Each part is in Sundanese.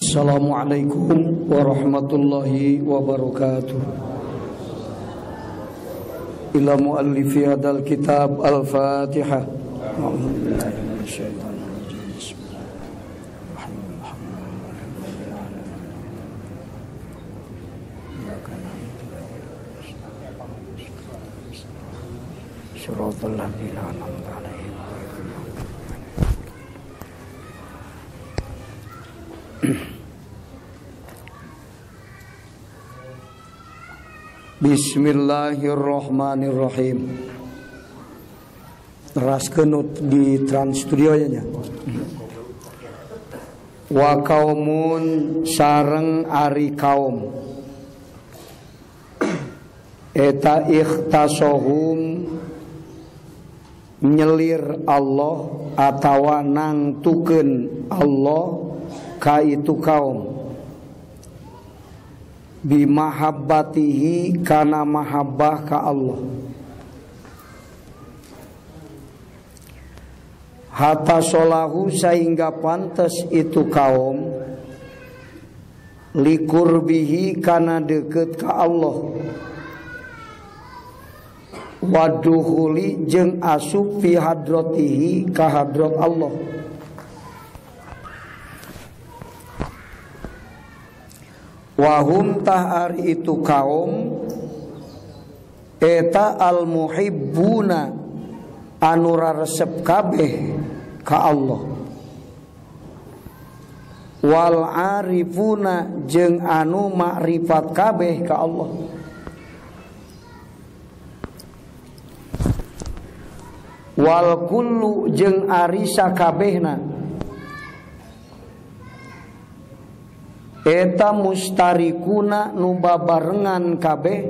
Assalamualaikum warahmatullahi wabarakatuh. Ila muallifi hadal kitab Al-Fatihah. Bismillahirrahmanirrahim. Teraskeun di Trans Studio nya. Wa kaumun sareng ari kaum eta ikhtasohum nyelir Allah atawa nangtukeun Allah ka itu kaum bimahabbatihi kana mahabbah ka Allah hatta solahu sehingga pantes itu kaum likurbihi kana deket ka Allah waduhuli jeung asup fi hadrotihi ka hadrot Allah. Wahum tah ari itu kaum eta al muhibbuna anu raresep kabeh ka Allah wal arifuna jeung anu makrifat kabeh ka Allah. Wal kullu jeung ari sakabehna eta mustarikuna nu babarengan kabeh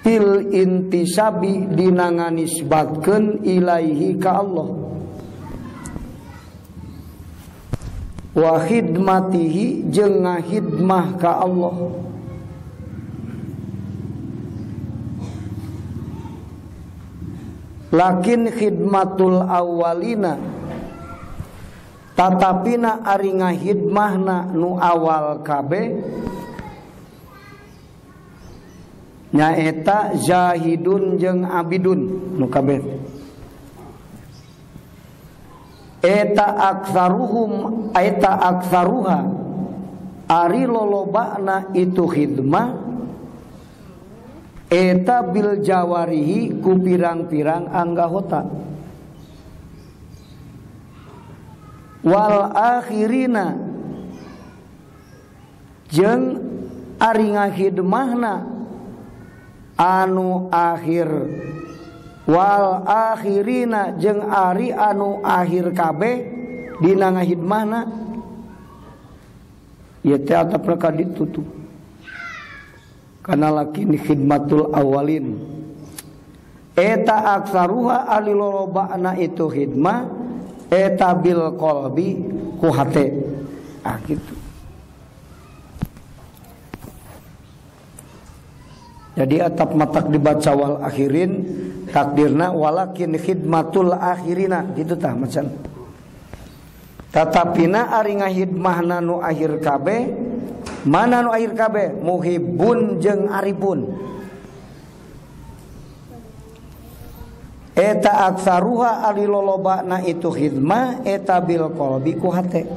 til intisabi dina nganisbatkeun ilaihi ka Allah wa khidmatihi jeung ngahidmah ka Allah. Lakin khidmatul awalina tatapina ari ngahidmahna nu awal kabeh nyaeta zahidun jeung abidun nu kabeh eta aktsaruhum eta aktsaruha ari lolobana itu khidmah eta bil jawarihi ku pirang-pirang anggahota wal akhirina jeung ari ngahidmahna anu akhir wal akhirina jeung ari anu akhir kabeh dina ngahidmahna ieu teh atapna ka ditutup kana lakin khidmatul awalin eta aktsaruha ari lolobana itu khidmah eta bil qalbi ku hate. Ah gitu. Jadi atap matak dibaca wal akhirin takdirna walakin khidmatul akhirina gitu tah macan. Tatapina ari ngahidmahna nu akhir kabeh, mana nu akhir kabeh? Muhibbun jeung arifun. Eta aktsaruha ari lolobana itu khidmah eta bil qalbi ku hate.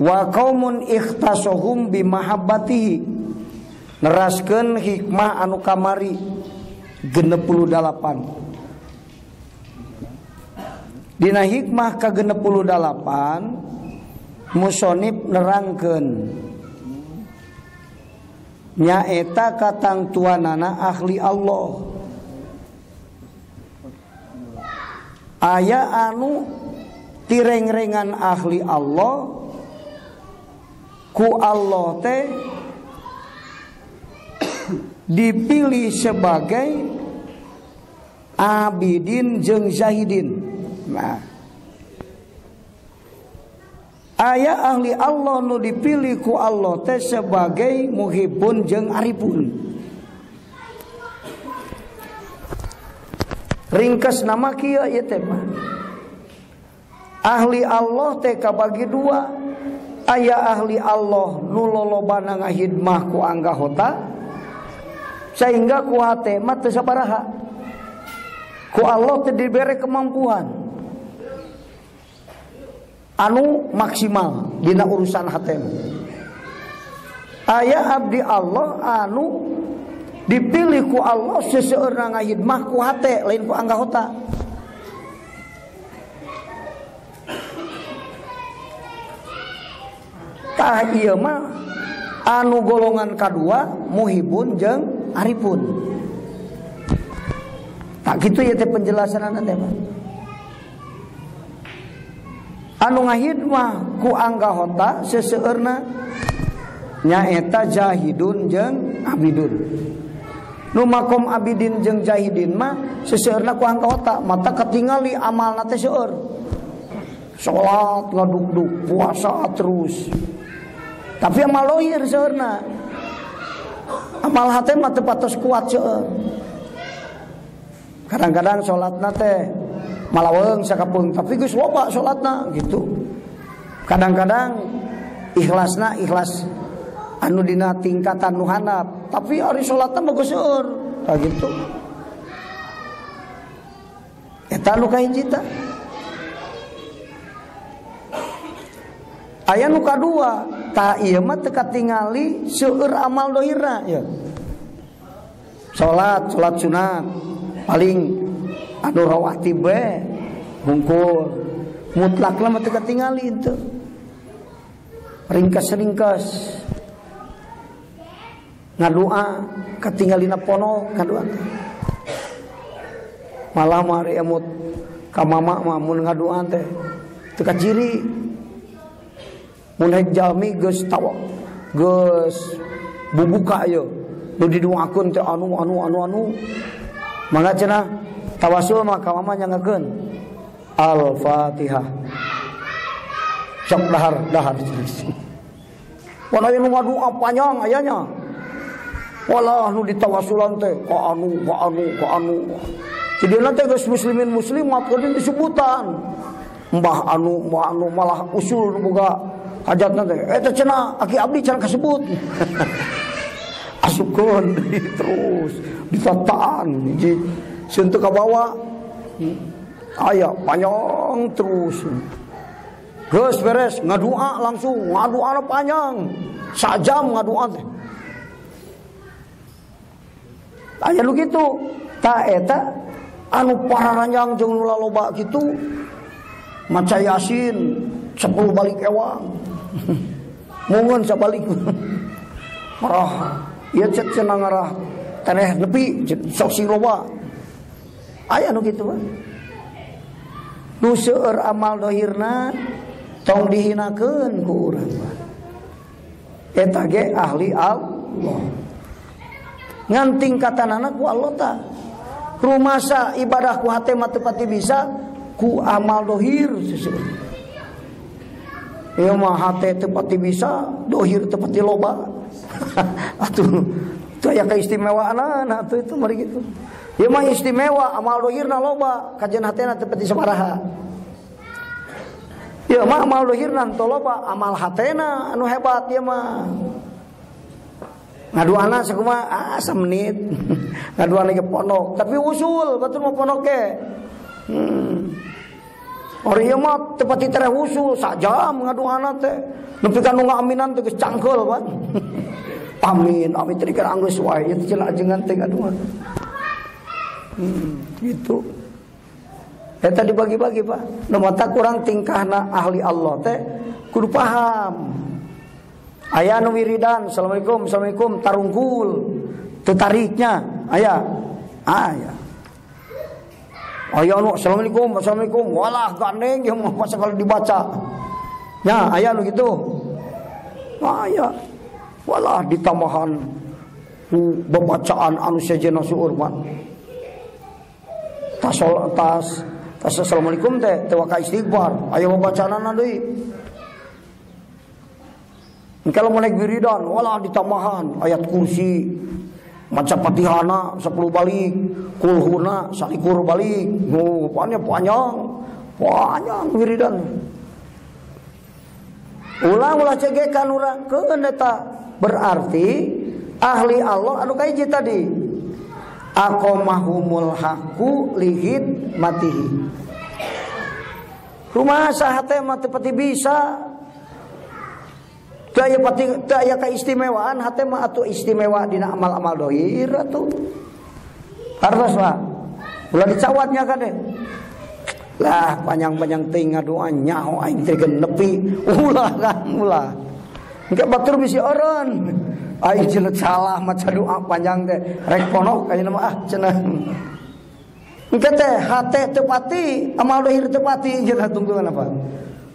Wa qaumun ikhtasohum bi mahabbatihi neraskeun hikmah anu kamari 68. Dina hikmah ka 68 musonib nerangkeun nyaeta katangtuanana ahli Allah aya anu tirengrengan ahli Allah ku Allah teh dipilih sebagai abidin jeung zahidin. Nah, aya ahli Allah nu dipilih ku Allah teh sebagai muhibbun jeung arifun. Ringkas nama kieu ieu teh mah. Ahli Allah teh kabagi dua. Aya ahli Allah nu lolobana ngahidmah ku anggahota sehingga ku hate mah teu sabaraha. Ku Allah teh dibere kemampuan anu maksimal dina urusan hate. Aya abdi Allah anu dipilih ku Allah seseueurna ngahidmah ku hate lain ku anggahota. Tah ieu mah anu golongan kadua muhibun jeung arifun. Tak kitu ya teh penjelasanana teh mah. Anu ngahidmah ku anggahota seseueurna nyaeta jahidun jeung abidun. Nu makom abidin jeung jahidin mah seseueurna ku anggahota, mata katingali amalna teh seueur. Salat ngaduk-duk, puasa terus. Tapi amal lohir seueurna. Amal hate mah teu patos kuat seueur. Kadang-kadang salatna teh malaweung sakapeung, tapi geus loba salatna gitu. Kadang-kadang ikhlasna ikhlas anu dina tingkatan nu handap, tapi ari salatna mah geus seueur, tah gitu. Eta nu kahiji tah. Aya nu kadua, tah ieu mah teu katingali seueur amal dohirna ya. Salat, salat sunat paling anu rawatib we hungkul. Mutlakna mah teu katingali itu. Ringkas-ringkas ngadoa katingalina ponok ngadoa teh. Malah mah ari emut ka mama mah mun ngadoa teh teu kaciri. Mun hek jalmi geus tawak geus bubuka ieu nu didoakeun teh anu anu anu anu mangga cenah tawasul mah ka mama nyanggakeun Al-Fatihah sok dahar dahar wana nu ngadoa panjang ayanya walah nu ditawasulan teh ka anu ka anu ka anu jadi teh geus muslimin muslimat kudu disebutan mbah anu mbah anu malah usul nu boga hajatna teh eta cenah aki abdi cenah kasebut asupkeun terus ditataan hiji sieun teu kabawa aya panjang terus geus beres ngadua langsung ngaduana panjang sajam ngadua teh aya nu kitu tah eta anu pararanjang jeung nu laloba kitu maca Yasin 10 balik ewang mungun sabalik marah ieu cek cenah ngarah taneh nepi sok sing loba aya nu kitu mah nu seueur amal dohirna tong dihinakeun ku urang mah eta ge ahli Allah ngan tingkatanana ku Allah tah rumasa ibadah ku hate mah teu pati bisa ku amal dohir seseueur. Ieu mah hate teu pati bisa, dohir teu pati loba. Atuh teu aya kaistimewaanana atuh itu mari kitu. Ieu mah istimewa amal dohirna loba, kajian hatena teu pati sabaraha. Ieu mah amal dohirna teu loba, amal hatena anu hebat ieu mah. Ngaduana sakumaha ah samenit. Ngaduana ge pondok, tapi usul batur mah pondok ge. Ari ieu mah teu pati tereh usul sajam ngaduana teh. Nepi ka nu ngaaminan teh geus cangkeul pan. Amin, amin teh dikira anggeus wae ieu teh cenah ajengan teh ngaduan. Gitu. Eta dibagi-bagi Pak. Nu mata kurang tingkahna ahli Allah teh kudu paham. Aya nu wiridan, assalamualaikum, assalamualaikum tarungkul. Teu tariknya aya. Aya. Aya nu assalamualaikum, assalamualaikum, walah gandeng yang mah sekali dibaca. Nya aya nu kitu. Aya. Walah ditambahan ku babacaan anu sejenna seueur mah. Tas tas tas assalamualaikum teh teu waka istighfar, aya babacaanana deui. Kalau mau naik wiridan, walah ditambahan ayat kursi. Maca Fatihana 10 balik, kulhuna 21 balik. Oh, panjang panjang wiridan. Ulah-ulah cegekan urang keun eta berarti ahli Allah anu kahiji tadi. Aqamahumul haqqu lihid matihi. Rumah sahate mah teu pati bisa. Teu aya pati teu aya kaistimewaan hate mah atuh istimewa dina amal-amal dohir atuh. Hartos lah. Ulah dicawatnya kan deh. Lah panjang-panjang teuing ngadoa nyaho aing teh nepi. Ulah kan ulah. Engke batur bisi eureun. Aing cenah salah maca doa panjang teh rek ponok ayeuna mah ah cenah. Engke teh hate teu pati, amal dohir teu pati cenah tungtungan apa?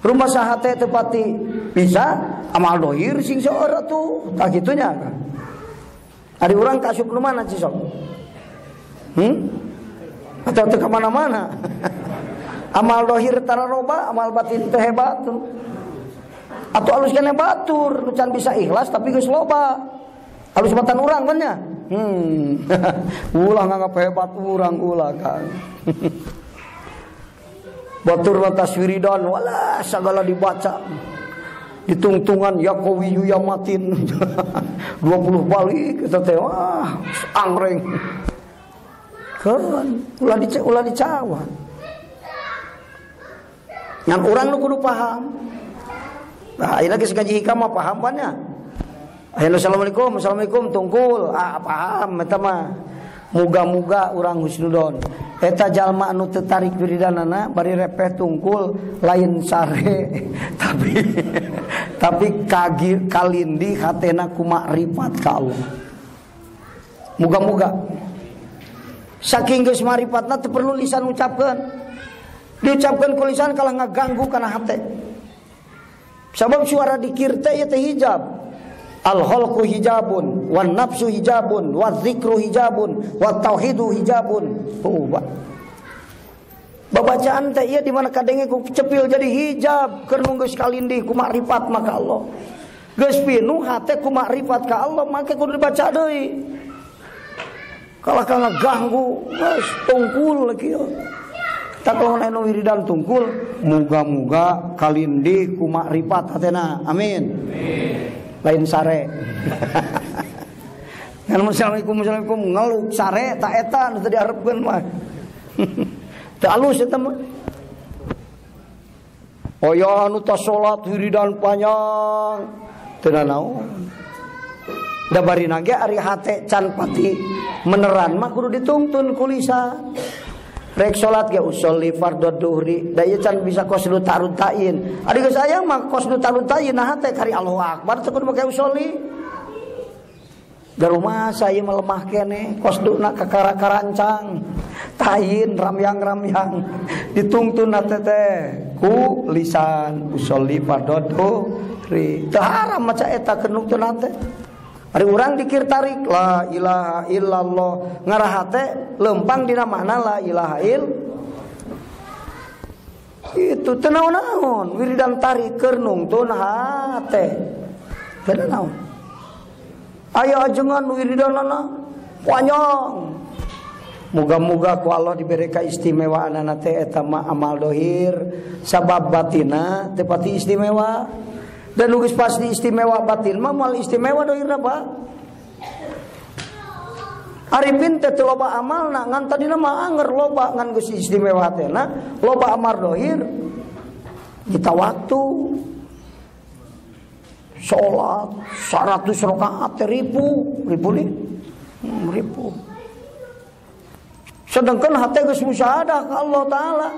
Rumah sahate teu pati bisa amal dohir sing seueur atuh tah kitunya kan. Ari urang kaasup nu mana sih sok? Atau teu ka mana-mana. Amal dohir tara loba, amal batin teu hebat. Atau alus keneh batur, nu can bisa ikhlas tapi geus loba. Alus batan urang kan nya? Ulah nganggap hebat urang ulah kan. Batur lantas wiridan walah segala dibaca. Ditungtungan ya qawiyu ya matin. 20 balik eta teh wah angreng. Keun ulah dicawat. Ngan urang nu kudu paham. Nah, ayeuna geus ngaji hikam mah paham pan nya. Ayeuna assalamualaikum, assalamualaikum tungkul. Ah paham eta mah. Muga-muga urang husnudon. Eta jalma anu teu tarik wiridanana bari repeh tungkul lain sare tapi kagi kalindi hatena ku makrifat ka Allah. Muga-muga saking geus marifatna teu perlu lisan ucapkeun. Diucapkeun ku lisan kalah ngaganggu kana hate. Sabab suara dikir teh ieu teh hijab. Al khalqu hijabun wan nafsu hijabun wa dzikru hijabun wa tauhidu hijabun. Oh, babacaan teh ieu di mana kadenge ku cepil jadi hijab keur nu geus kalindih ku makrifat maka Allah. Geus pinuh hate ku makrifat ka Allah maka kudu dibaca deui. Kalah ka ngaganggu geus tungkul kieu. Tak lamun anu wiridan tungkul muga-muga kalindih ku makrifat hatena. Amin. Amin. Lain sare. Ngan assalamualaikum assalamualaikum ngeluk sare tak eta nu teu diharepkeun mah. Teu alus eta mah. Aya anu tas salat wiridan panjang teu nanaon. Da barina ge ari hate can pati meneran mah kudu ditungtun ku lisan. Rek salat ge usolli fardhu dhuhri da ieu can bisa kosdu tarutain. Ari geus aya mah kosdu tarutain nah teh kari Allahu akbar teu kudu make usolli. Da rumah saya mah lemah keneh kosduna kakara-karancang. Tayin ramyang-ramyang ditungtun teh teh ku lisan usolli fardhu dhuhri. Teu haram maca eta keur nungtun teh. Ari urang dikir tarik la ilaha illallah ngarah hate lempang dina makna la ilaha il itu teu naon-naon wiridan tarik keur nungtun hate teu naon aya ajengan wiridanana panjang muga-muga ku Allah dibere kaistimewaanana teh eta mah amal dohir sabab batina teu pati istimewa. Dan nu geus pasti istimewa batin mah moal istimewa dohirna Pak. Arifin teh teu loba amalna ngan tadina mah anger loba ngan geus istimewa teh na loba amal dohir kita waktu salat 100 rakaat teh ribu ribu nih ribu. Sedangkan hate geus musyahadah ka Allah taala.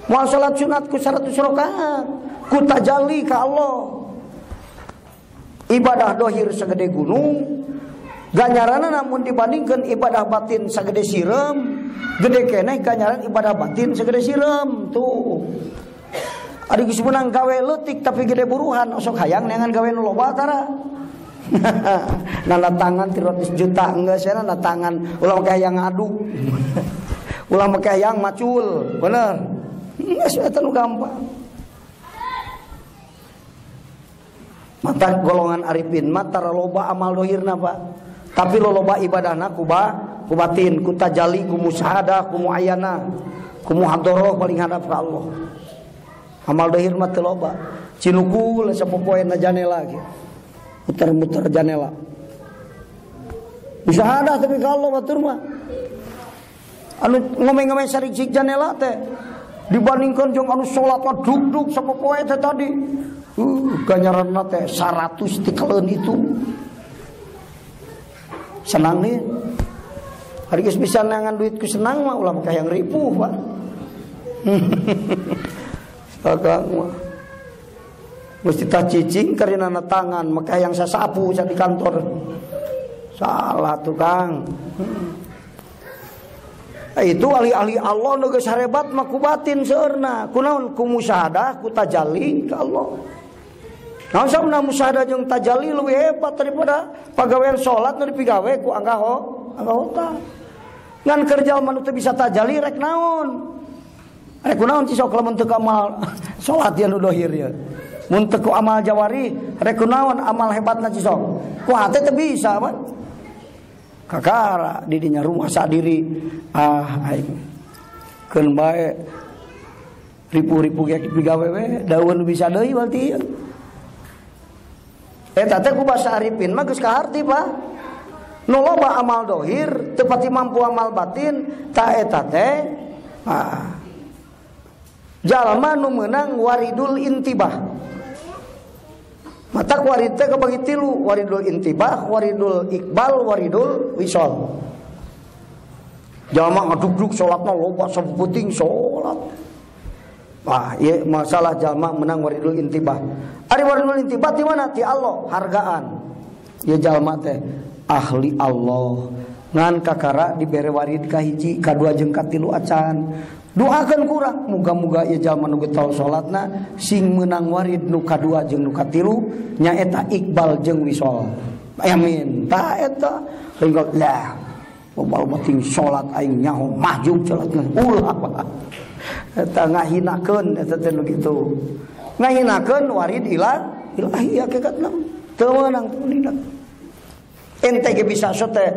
Moal salat sunat ku 100 rakaat ku tajalli ka Allah. Ibadah dohir segede gunung ganjaranna namun dibandingkan ibadah batin segede sireum gede keneh ganjaran ibadah batin segede sireum tuh. Ari geus meunang gawe leutik tapi gede buruhan osok hayang neangan gawe nu loba tara. Nanda tangan 300 juta geus cenah nanda tangan ulah make hayang ngaduk. Ulah make hayang macul bener. Geus eta nu gampang. Mata golongan arifin mah tara loba amal dohirna Pak. Tapi loloba ibadahna ku batin, ku tajali, ku musyahadah, ku muayana, ku muhadharah paling hadap ka Allah. Amal dohir mah teu loba. Cinukul sapopoena janela ge. Muter-muter janela. Musyahadah tapi ka Allah batur mah. Anu ngomeng-ngomeng saricik janela teh dibandingkan jeung anu salat mah duk-duk sapopoe teh tadi. Ganjaranna teh 100 tikaleun itu. Senang nih. Hari geus bisa neangan duit ku senang mah ulah mah hayang ripuh, Pak. Sagang mah. Mesti tah cicing karinana tangan maka hayang sasapu sa di kantor. Salah tukang. Itu ahli-ahli Allah nu geus harebat mah ku batin seueurna. Kunaon ku musyahadah, ku tajalli ka Allah. Naon sabna musyahadah jeung tajalli leuwih hebat daripada pagawean salat nu dipigawe ku anggota. Ngan kerja mah nu teu bisa tajalli rek naon? Rek kunaon cisok lamun teu amal salat ya nu dohir ya. Mun teu ku amal jawari rek kunaon amal hebatna cisok. Ku hate teu bisa, Pak. Kakara di dinya rumah sadiri ah aing keun bae ripu-ripu ge dipigawe we daun bisa deui berarti ieu. Eta teh ku basa arifin mah geus kaharti, Pak. Nu loba amal dohir teu pati mampu amal batin ta eta teh ah jalma nu meunang waridul intibah. Matak warid teh kabagi tilu, waridul intibah, waridul iqbal, waridul wisol. Jalma ngaduk-duk salatna loba saputing salat. Wah, ieu masalah jalma menang waridul intibah. Ari waridul intibah di mana? Ti Allah, hargaan. Ieu jalma teh ahli Allah. Ngan kakara dibere warid ka hiji, kadua jeung katilu acan. Doakeun kurang, muga-muga ieu jalma nu getol salatna sing meunang warid nu kadua jeung nu katilu nyaeta iqbal jeung wisol. Amin. Ta eta ringgot lah. Loba ting salat aing nyaho mahjub salatna. Ulah Pak. Eta ngahinakeun eta teh nu kitu. Ngahinakeun warid ilahi hakikatna. Teu meunang teu meunang. Ente ge bisa sote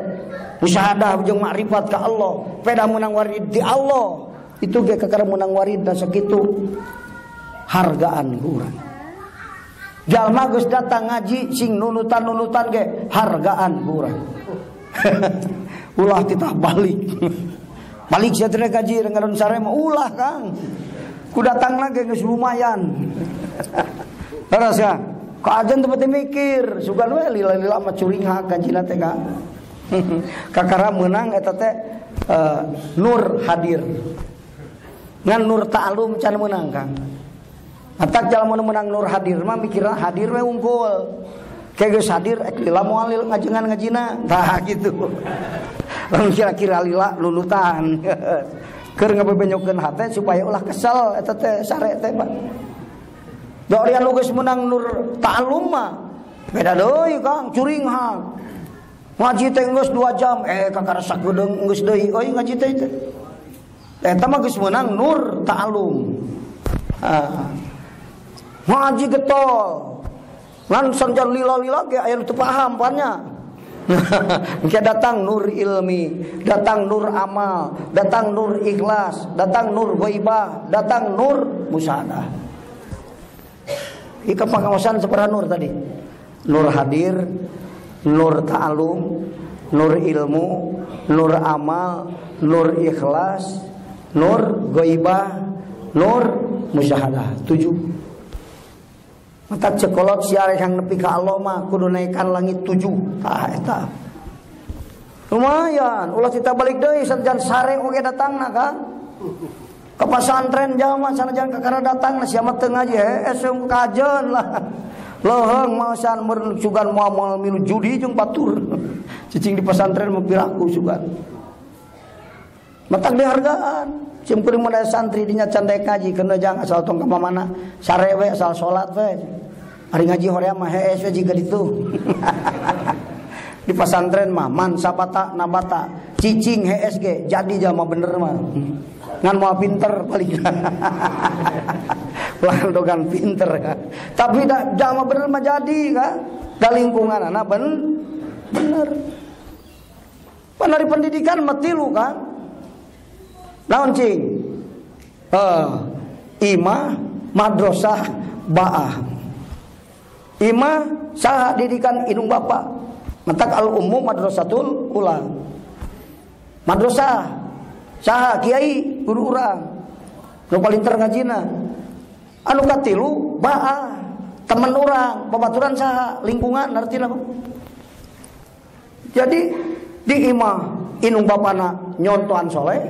musyahadah jeung makrifat ka Allah, peda meunang warid di Allah. Itu ge kakara meunang warid da sakitu hargaan urang. Jalma geus datang ngaji sing nunutan-nunutan ge hargaan urang. Ulah titah balik. Balik sia teh ngaji rengaron sare mah ulah Kang. Ku datang lagi geus lumayan. Terus ya, kajen teu pati mikir, sugan we lila-lila mah curinghak kanjina teh Kang. Kakara meunang eta teh nur hadir. Ngan nur ta'alum can meunang Kang. Atak jalma nu meunang nur hadir mah mikirna hadir we unggul. Kayak geus hadir ek lila moal ngajengan ngajina. Tah gitu. Lamun kira-kira lila lulutan. Keur ngabebenyokeun hate supaya ulah kesel eta teh sare teh Pak. Da ari anu geus meunang nur ta'alum mah beda deui Kang, curinghak. Ngaji teh geus 2 jam, kakara sakedeung geus deui euy ngaji teh teh. Eta mah geus meunang nur ta'alum. Ngaji getol. Ngan sanjan lila-lila ge aya nu teu paham pan nya. Engke datang nur ilmi, datang nur amal, datang nur ikhlas, datang nur ghaibah, datang nur musyahadah. Ieu pengawasan separa nur tadi. Nur hadir, nur ta'alum, nur ilmu, nur amal, nur ikhlas, nur ghaibah, nur musyahadah. 7. Mata cekolot siare kang nepi ka Allah mah kudu naikkan langit 7. Tah eta. Lumayan, ulah kita balik deui sanajan sare oge datangna Kang. Ka pasantren jalma sanajan kakara datangna sia mah teu ngaji hees kajeun lah. Leuheung maosan mun sugan moal milu judi jeung batur. Cicing di pesantren mah piraku sugan. Matak dihargaan. Sim kuring mah santri dinya can daek ngaji keuna jang asal tong ka mana sare we asal salat we. Ari ngaji hoream mah hees we jiga ditu. Di pesantren mah man sabata nabata cicing hees ge jadi jalma bener mah. Ngan moal pinter paling. Ulah dogan pinter. Tapi jalma bener mah jadi ka. Da lingkunganana bener. Pan dari pendidikan mah tilu kan. Naon cing? Imah, madrasah, baah. Imah saha didikan indung bapa. Matak al ummu madrasatul ula. Madrasah saha kiai guru urang. Nu paling ngajina. Anu katilu baah, temen urang, babaturan saha, lingkungan artina. Jadi di imah indung bapana nyontohan soleh,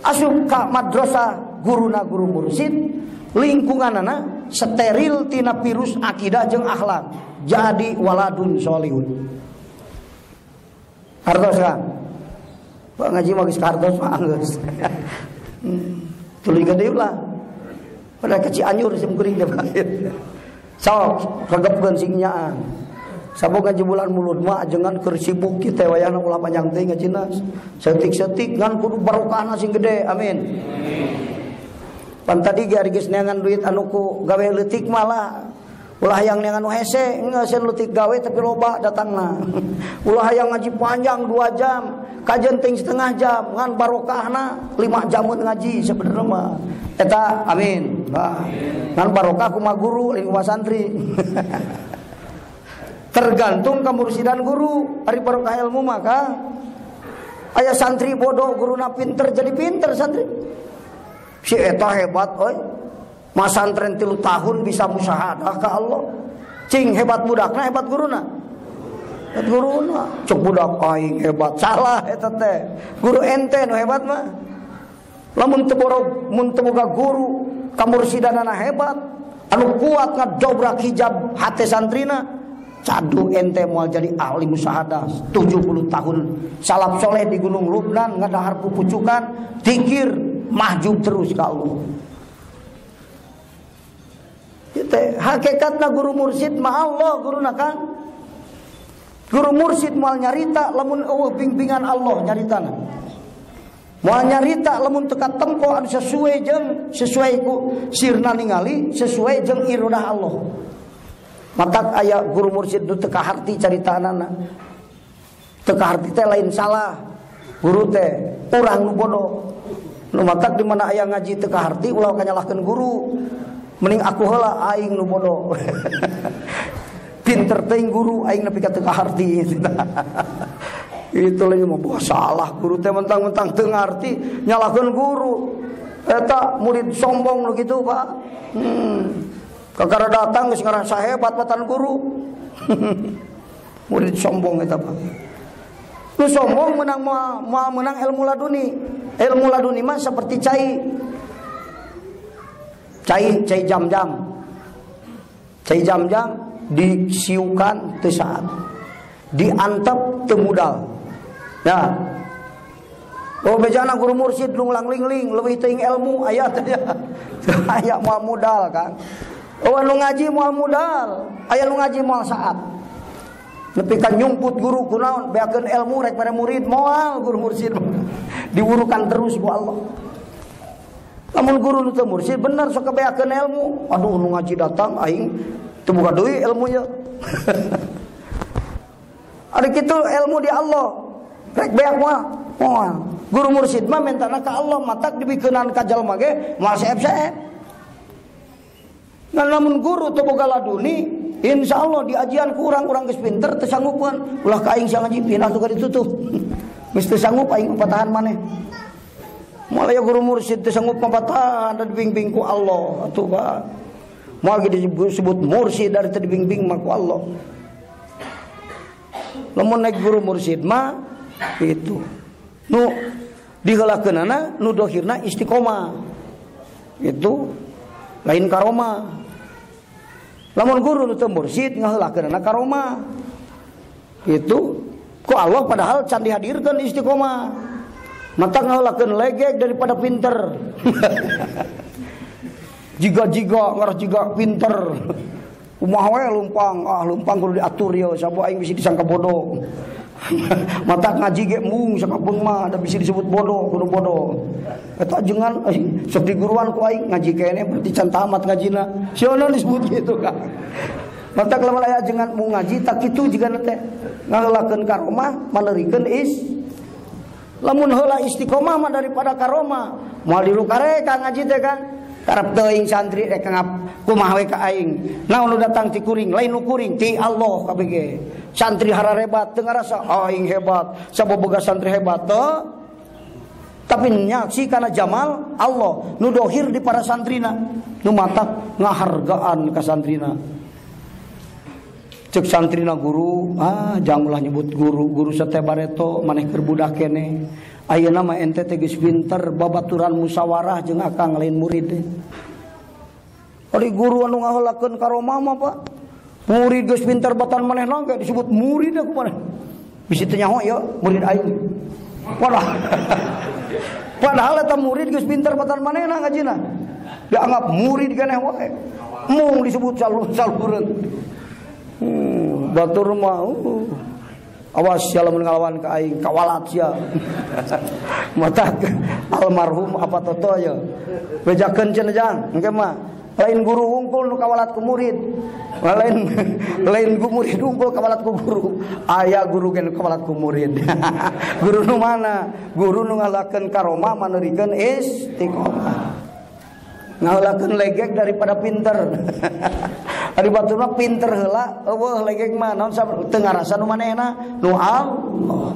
asup ka madrasah guruna guru mursid, lingkunganana steril tina virus akidah jeung akhlak, jadi waladun solihun. Hartos kan? Pak ngaji mah geus kartos mah geus. Tuluy gede ulah. Pada ke Cianjur sim kuring teh. Sok regepkeun sing nyaan. Sabab ngaji bulan mulud mah ajengan keur sibuk kita wayahna ulah panjang teuing ngajina. Setik-setik ngan kudu barokahna sing gede. Amin. Pan tadi ge ari geus neangan duit anu ku gawe leutik malah ulah hayang neangan nu hese, geus leutik gawe tapi loba datangna. Ulah hayang ngaji panjang 2 jam, kajen ting setengah jam, ngan barokahna 5 jamun ngaji sebenarnya mah. Eta amin. Nah, ngan barokah kumaha guru lain kumaha santri. Tergantung kemursidan guru, ari barokah ilmu maka aya santri bodoh guruna pinter jadi pinter santri. Si eta hebat oi. Masantren 3 tahun bisa musyahadah ka Allah. Cing hebat budakna hebat guruna. Hebat guruna. Cuk budak aing hebat. Salah eta teh. Guru ente nu hebat mah. Lamun teu borog mun teu boga guru kamursidanana hebat, anu kuat ngadobrak hijab hate santrina, cadu ente moal jadi ahli musyahadah 70 tahun salaf soleh di Gunung Lubnan ngadahar pupucukan, dikir mahjub terus ka Allah. Teh hakikatna guru mursid mah Allah guruna kan. Guru mursid moal nyarita lamun eueuh bimbingan Allah nyaritana. Moal nyarita lamun teu katempo anu sesuai jeung sesuai ku sirna ningali sesuai jeung irodah Allah. Matak aya guru mursid nu teu kaharti caritanana. Teu kaharti teh lain salah. Guru teh urang nu bodoh. Nu matak di mana aya ngaji teu kaharti ulah kanyalahkeun guru. Mending aku heula aing nu bodoh. Pinter teuing guru aing nepi ka teu kaharti. Itu lagi mau bawa salah guru teh mentang-mentang teu ngarti nyalahkeun guru. Eta murid sombong nu kitu, Pak. Kakara datang geus ngarasa hebat matan guru. Murid sombong eta, Pak. Nu sombong menang moal menang ilmu laduni. Ilmu laduni mah seperti cai. Cai cai jam-jam. Cai jam-jam disiukan teu saat. Diantep teu mudal. Ya. Oh bejana guru mursid lunglang ling-ling leuwih teuing ilmu aya teh. Aya moal mudal kan. Oh nu ngaji moal mudal, aya nu ngaji moal saat. Nepi ka nyumput guru kunaon beakeun ilmu rek mere murid moal guru mursid. Diwurukan terus ku Allah. Lamun guru nu teu mursid bener sok kebeakeun ilmu. Aduh nu ngaji datang aing teu boga deui ilmunya. Ari kitu ilmu di Allah. Rek beak moal. Moal. Guru mursid mah mentana ka Allah matak dibikeunan ka jalma ge moal seep-seep. Ngan lamun guru teu boga laduni, insyaallah di ajian ku urang-urang geus pinter teu sanggupeun. Ulah ka aing sia ngaji pindah tuh ka ditutup. Geus teu sanggup aing patahan maneh. Moal aya guru mursid teu sanggup mapatahan da dibimbing ku Allah atuh Pak. Moal ge disebut mursid dari teu dibimbing mah ku Allah. Lamun naik guru mursid mah itu. Nu diheulakeunana nu dohirna istiqomah. Itu lain karomah. Lamun guru nu teu mursid ngaheulakeunana karomah. Itu ku Allah padahal can dihadirkeun istiqomah. Mata ngaheulakeun legek daripada pinter. Jiga-jiga ngarah jiga pinter. Kumaha we lumpang, ah lumpang kudu diatur ya, sabab aing bisi disangka bodoh. Mata ngaji ge mung sakapeung mah da bisi disebut bodoh, kudu bodoh. Eta ajengan sok diguruan ku aing ngaji keneh berarti can tamat ngajina. Sieuna disebut kitu kan. Mata lamun aya ajengan mung ngaji tak kitu jigana teh. Ngaheulakeun karomah maneurikeun Lamun heula istiqomah mah daripada karomah. Moal dilukareka ngaji teh kan. Karep teuing santri rek ngap kumaha we ka aing. Naon nu datang ti kuring, lain nu kuring ti Allah kabeh ge. Santri hararebat teu ngarasa aing hebat, saboboga santri hebat teu. Tapi nyaksi karena jamal Allah nu dohir di para santrina, nu matak ngahargaan ka santrina. Cek santrina guru, ah jangan ulah nyebut guru, guru sate bareto maneh keur budak keneh. Ayeuna mah ente teh geus pinter babaturan musyawarah jeung akang lain murid. Ari guru anu ngaheulakeun karomah mah Pak. Murid geus pinter batan manehna ge disebut murid aku maneh. Bisi teu nyaho ieu murid aing. Padahal eta murid geus pinter batan manehna ngajina. Dianggap murid keneh wae. Mung disebut salureun. Batur mah awas sia lamun ngalawan ka aing kawalat sia. Matak almarhum apa toto ya. Bejakeun cenah jang engke mah lain guru hungkul nu kawalat ku murid. Lain lain ku murid hungkul kawalat ku guru. Aya guru ge nu kawalat ku murid. Guru nu mana? Guru nu ngalakeun karomah maneurikeun istiqomah. Ngalakeun legek daripada pinter. Ari batur mah pinter heula eueuh legek mah naon teu ngarasa nu manehna nu Allah.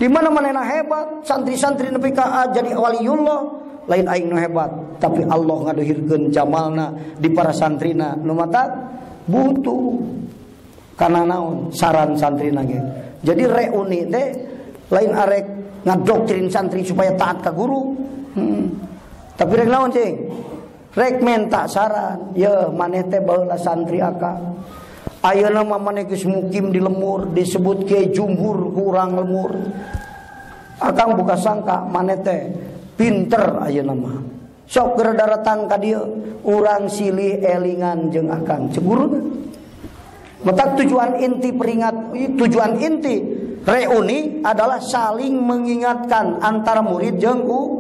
Di mana manehna hebat, santri-santri nepi ka jadi waliullah, lain aing nu hebat, tapi Allah ngaduhirkeun jamalna di para santrina. Nu matak butuh kana naon saran santrina ge. Jadi reuni teh lain arek ngadoktrin santri supaya taat ka guru. Tapi rek naon cing? Rek menta saran, ye maneh teh baheula santri akang. Ayeuna mah maneh geus mukim di lemur, disebut kiai jumhur kurang lemur. Akang buka sangka maneh teh pinter ayeuna mah. Sok geura daratang ka dieu, urang silih elingan jeung akang. Cek guruna. Matak tujuan inti peringat, tujuan inti reuni adalah saling mengingatkan antara murid jeung guru.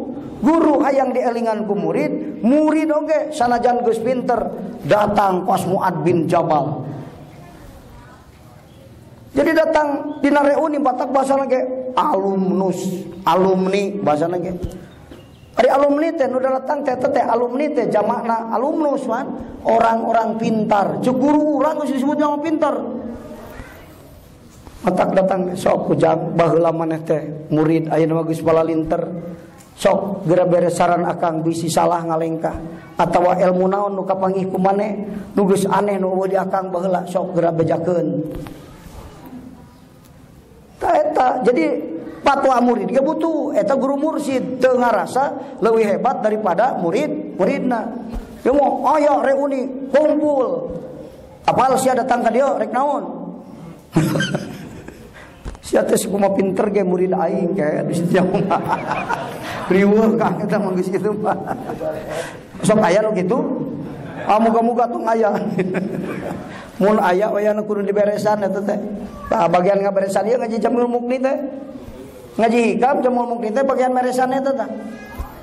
Hayang dielingan ku murid, murid oge sanajan geus pinter datang kos Muad bin Jabal. Jadi datang dina reuni batak bahasana ge alumnus, alumni bahasana ge. Ari alumni teh nu datang teh teh alumni teh jamakna alumnus man, orang-orang pintar. Cek guru urang geus disebut jama pintar. Batak datang sok kujang baheula maneh teh murid ayeuna mah geus palalinter. Sok geura beres saran akang bisi salah ngalengkah atawa ilmu naon nu kapanggih ku maneh nu geus aneh nu eueuh di akang baheula sok geura bejakeun. Ta eta jadi patwa murid ge butuh eta guru mursid teu ngarasa leuwih hebat daripada murid muridna. Ieu mah aya reuni kumpul. Apal sia datang ka dieu rek naon? Sia teh kumaha pinter ge murid aing kayak di situ mah. Riweuh kang eta mah geus kitu mah. Sok aya nu kitu? Ah muga-muga tong aya. Mun aya we anu kudu diberesan eta teh. Tah bagian ngaberesan ieu ngaji Jamil Mukni teh. Ngaji hikam Jamil Mukni teh bagian beresan eta tah.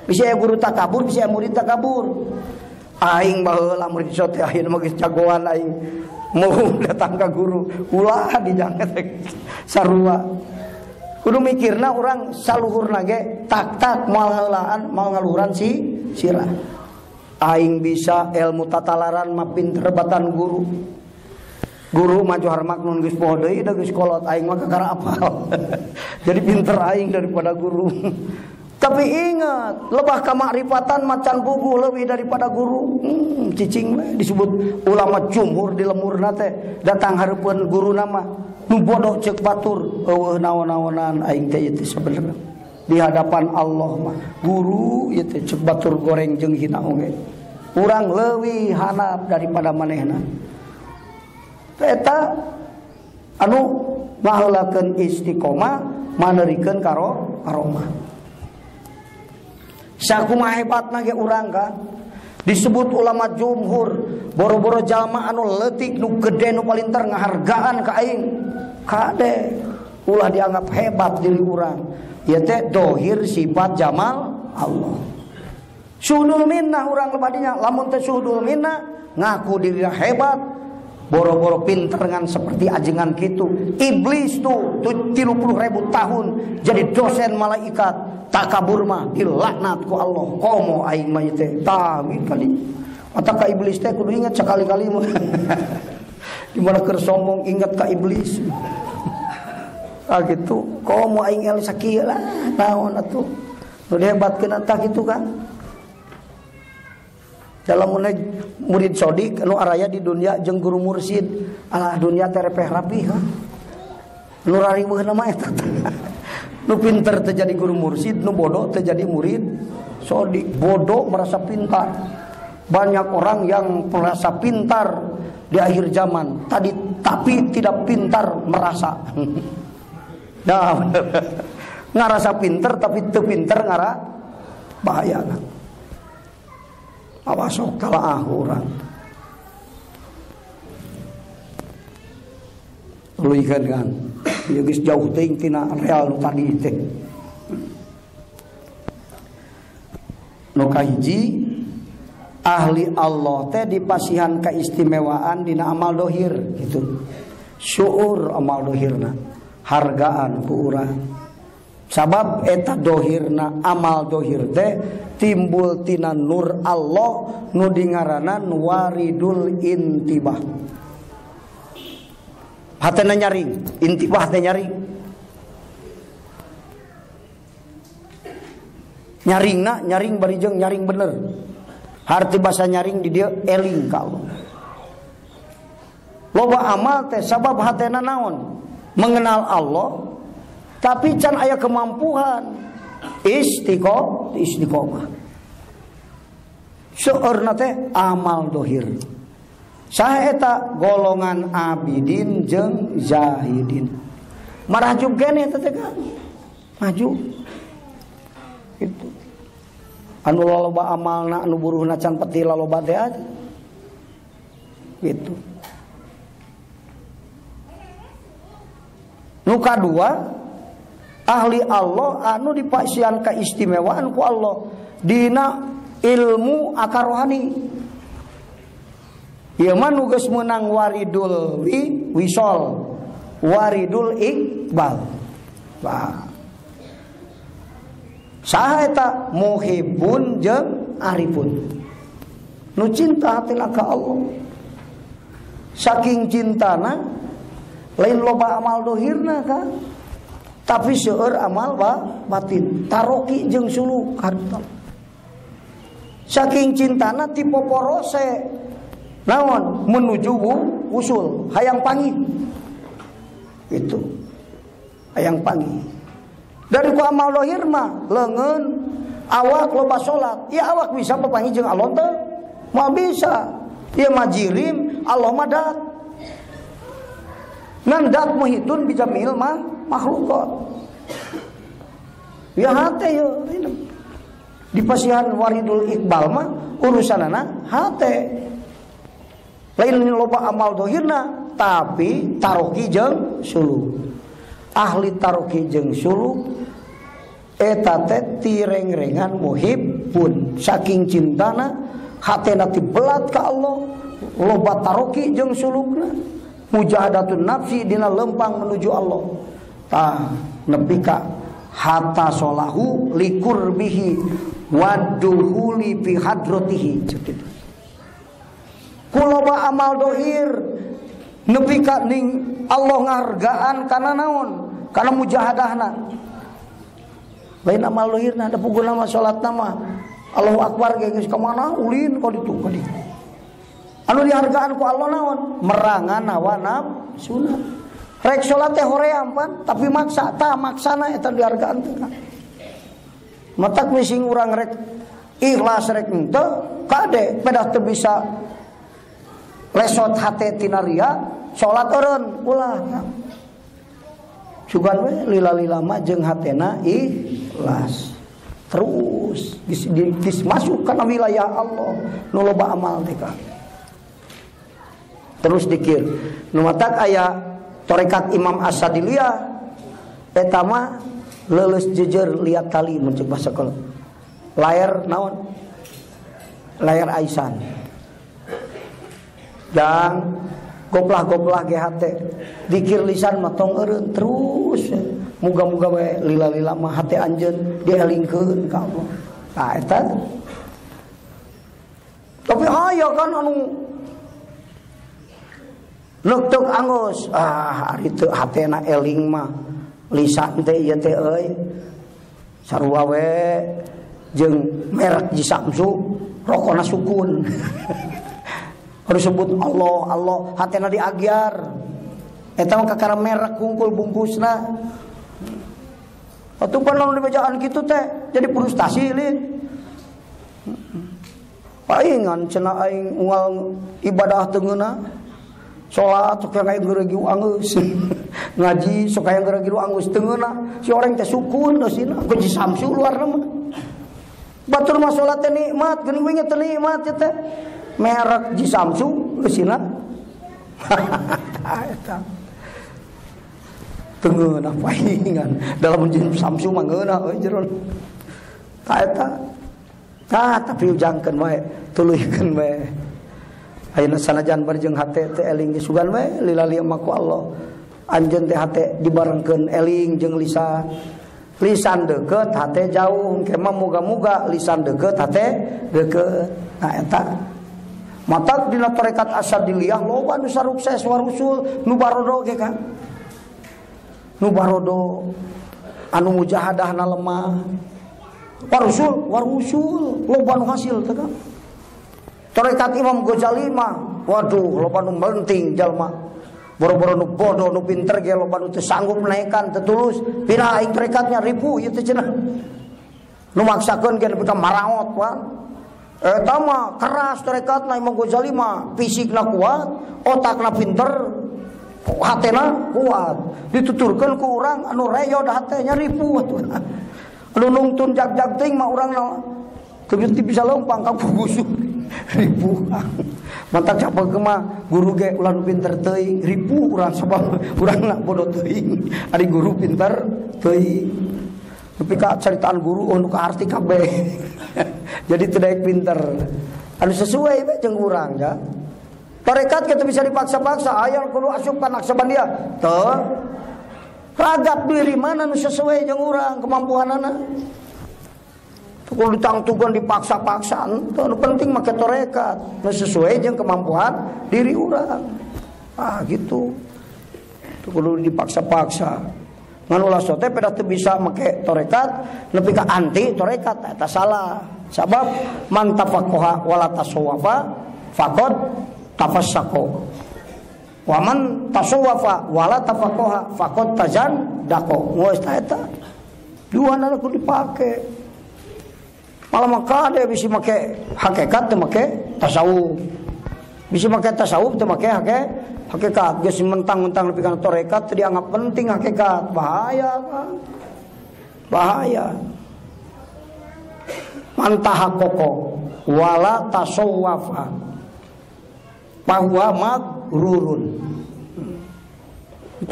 Bisa aya guru takabur, bisa aya murid takabur. Aing baheula murid sok teh ayeuna mah geus jagoan aing. Mau datang ka guru, ulah dijangan sarua. Kudu mikirna urang saluhurna ge tak-tak moal ngeulaan, moal ngaluhuran si sirah. Aing bisa ilmu tatalaran mah pinter batan guru. Guru mah Johar Maknun geus poho deui da geus kolot aing mah kakara apal. Jadi pinter aing daripada guru. Tapi ingat, lebah kamakrifatan macan puguh lebih daripada guru. Cicing we disebut ulama jumhur di lemurna teh datang hareupeun guruna mah nu bodoh ceuk batur eueuh naon-naonan aing teh ieu teh sabenerna. Di hadapan Allah mah guru ieu teh ceuk batur goreng jeung hina oge. Urang leuwih hanap daripada manehna. Eta anu ngaheulakeun istiqomah maneurikeun karomah. Sakumaha hebatna ge urang ka disebut ulama jumhur, boro-boro jalma anu leutik nu gede nu palinter ngahargaan ka aing. Kade ulah dianggap hebat diri urang. Ieu teh dohir sifat jamal Allah. Suhudul minnah urang lebadinya, lamun teh suhudul minnah ngaku dirinya hebat, Boro-boro pinter ngan seperti ajengan kitu. Iblis tuh 30.000 tahun jadi dosen malaikat, takabur mah dilaknat ku Allah. Komo aing mah teh. Tah kali. Mata ka iblis teh kudu ingat sekali-kali mah. Di mana keur sombong ingat ka iblis. Ah gitu. Komo aing el sakieu lah naon atuh. Nu dihebatkeun tah kitu kan. Dalam murid sodik nu araya di dunia jeung guru mursid, alah dunia teh repeh rapih ha. Nu rariweuhna mah eta. Nu pinter teh jadi guru mursid, nu bodoh teh jadi murid sodik. Bodoh merasa pintar. Banyak orang yang merasa pintar di akhir zaman tadi, tapi tidak pintar merasa. Nah, ngarasa pinter tapi teu pinter ngara bahaya kan. Awas sok talaah urang. Tuluy kan. Ieu geus jauh teuing tina real nu tadi teh. Nu kahiji ahli Allah teh dipasihan keistimewaan dina amal dohir gitu. Syuur amal dohirna, hargaan ku urang. Sabab eta dohirna amal dohir teh timbul tina nur Allah nu dingaranan waridul intibah. Hatena nyaring, intibah teh nyaring. Nyaringna nyaring bari jeung nyaring bener. Harti basa nyaring di dieu eling ka Allah. Loba amal teh sabab hatena naon? Mengenal Allah tapi can aya kemampuan istiqomah. Seueurna teh amal dohir. Saha eta golongan abidin jeung zahidin. Marajub keneh eta teh kan. Maju. Gitu. Anu loba amalna anu buruhna can peti laloba teh aja. Gitu. Nu kadua ahli Allah anu dipasihan keistimewaan ku Allah dina ilmu akar rohani. Ieu mah nu geus meunang waridul wisol, waridul iqbal. Bah. Saha eta muhibun jeung arifun. Nu cinta hatina ka Allah. Saking cintana lain loba amal dohirna kan. Tapi seueur amal batin, taroki jeung suluk harta. Saking cintana ti poporose naon menuju usul hayang panggih. Itu hayang panggih. Dari ku amal dohir mah leungeun awak loba salat, ya awak bisa papanggih jeung Allah teh? Moal bisa. Ieu mah jirim, Allah mah dat. Ngan dat muhitun bijamil mah makhlukot. Ya hate yo di pasihan waridul iqbal mah urusanana hate. Lain loba amal dohirna tapi taroki jeung suluk. Ahli taroki jeung suluk eta teh tirengrengan muhibbun. Saking cintana hatena tibelat ka Allah, loba taroki jeung sulukna. Mujahadatun nafsi dina lempang menuju Allah. Tah nepi ka hatta solahu likurbihi waduhuli fi hadratihi. Kuloba amal dohir nepi ka ning Allah ngahargaan kana naon? Kana mujahadahna. Lain amal dohirna da puguna mah salatna mah Allahu akbar ge geus ka mana ulin ka ditu ka ditu. Anu dihargaan ku Allah naon? Merangan hawa nafsuna. Rek salat teh hoream pan, tapi maksa, tah maksana eta dihargaan teh. Matak mising urang rek ikhlas rek henteu, kade pedah teu bisa lesot hate tina ria, salat eureun ulah. Sugan we lila-lila mah jeung hatena ikhlas. Terus geus masuk kana wilayah Allah nu loba amal teh ka. Terus dikir. Nu matak aya tarekat Imam Asadiliyah eta mah leuleus jejer liat tali mun ceuk basa kolot. Layar naon? Layar aisan. Jang Goplah-goplah ge hate. Dikir lisan mah tong eureun terus. Muga-muga we lila-lila mah hate anjeun dielingkeun ka Allah. Tah eta. Tapi aya kan anu neuk anggus, ah ari teu hatena eling mah lisan teh ieu teh euy. Sarua we jeung merek Ji Samsu rokona sukun. Harus sebut Allah Allah hatena diagyar. Eta mah kakara merek hungkul bungkusna. Atuh pan lamun dibejaan kitu teh jadi frustasi lin. Paingan cenah aing unggal ibadah teu ngeunah. Salat sok hayang geureugiu anggeus. Ngaji sok hayang geureugiu anggeus teu ngeunah. Si orang teh sukun eusina ku Ji Samsu luarna mah. Batur mah salat teh nikmat, geuning we teh nikmat teh. Merek Ji Samsu eusina. Eta. Teu ngeunah paingan. Dalam Ji Samsu mah ngeunah euy jero. Ta eta. Tah tapi ujangkeun wae, tuluykeun wae. Ayeuna sanajan barjeng hate teh eling ge sugan we lila-lia mah ku Allah. Anjeun teh hate dibarengkeun eling jeung lisan. Lisan deukeut hate jauh, engke mah muga-muga lisan deukeut hate deukeut. Nah eta. Matak dina tarekat Asadiliyah loba nu sarukses warusul nu barodo ge kan. Nu barodo anu mujahadahna lemah. Warusul, warusul loba nu hasil teh kan. Tarekat Imam Ghazali mah, waduh loba nu melenting jalma. Boro-boro nu bodoh nu pinter ge loba nu teu sanggup naekan teu tulus. Pira aing tarekatnya ribu ieu teh cenah. Nu maksakeun ge nepi ka maraot pan. Eta mah keras tarekatna Imam Ghazali mah, fisikna kuat, otakna pinter, hatena kuat. Dituturkeun ku urang anu reyod hatenya ribu atuh. Anu nungtun jag-jag teuing mah urangna teu bisa leumpang ka bugusu. Ribu mantak capek mah guru ge ulah nu pinter teuing ribu urang sabab urang na bodoh teuing ari guru pinter teuing nepi ka caritaan guru oh nu kaarti kabeh. Jadi teu daek pinter anu sesuai we jeung urang ya. Tarekat kitu bisa dipaksa-paksa aya kudu asup ka Naksabandia teu ragap diri mana nu sesuai jeung urang kemampuanana. Kudu ditangtukeun dipaksa-paksa henteu, nu penting make tarekat nu sesuai jeung kemampuan diri urang. Ah gitu. Teu kudu dipaksa-paksa. Ngan ulah sote pedah teu bisa make tarekat nepi ka anti tarekat eta salah. Sabab man tafaqaha wala tasawwafa faqad tafassaqo. Wa man tasawwafa wala tafaqaha faqad tazandaqo. Geus ta eta. Dua kudu dipake. Malah maka dia bisa make hakikat teu make tasawuf. Bisa make tasawuf teu make hakikat. Geus mentang-mentang nepi kana tarekat teu dianggap penting hakikat. Bahaya kan. Bahaya. Man tahaqqaqa wala tasawwafa bahwa magrurun.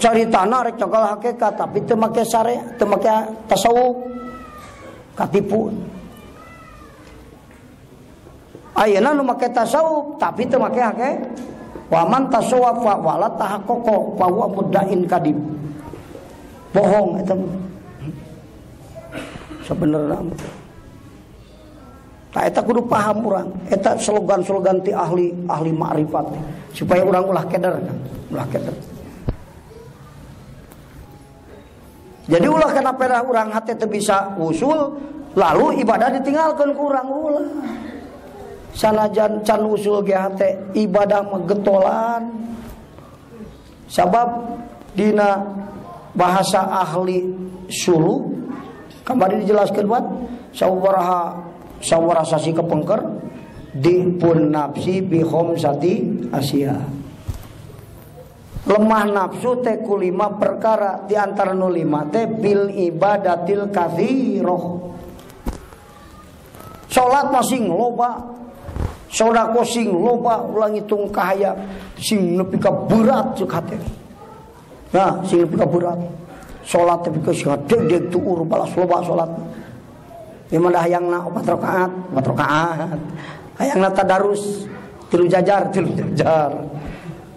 Caritana rek cokol hakikat tapi teu make syariat, teu make tasawuf. Katipu. Ayeuna nu make tasawuf tapi teu make hake wa man tasawwafa wala tahaqqaqa fa huwa muddain kadib. Bohong eta sebenarnya. Tah eta kudu paham urang. Eta slogan-slogan ti ahli ma'rifat supaya urang ulah keder kan, ulah keder. Jadi ulah kana pedah urang hate teu bisa usul lalu ibadah ditinggalkeun ku urang ulah. Sanajan can usul ge hate ibadah mah getolan. Sabab dina bahasa ahli suluk kamari dijelaskeun wat sawaraha sawarasasi kepengker dipun nafsi bi khamsati asia. Lemah nafsu teh ku lima perkara, di antara nu lima teh bil ibadatil katsiroh. Salat masing loba, sodako sing loba, ulah ngitung kahaya sing nepi ka berat cek hate. Nah, sing nepi ka berat. Salat nepi ka sing deg-deg tuur balas loba salat. Ieu mah hayangna 4 rakaat, 4 rakaat. Hayangna tadarus 3 jajar, 3 jajar.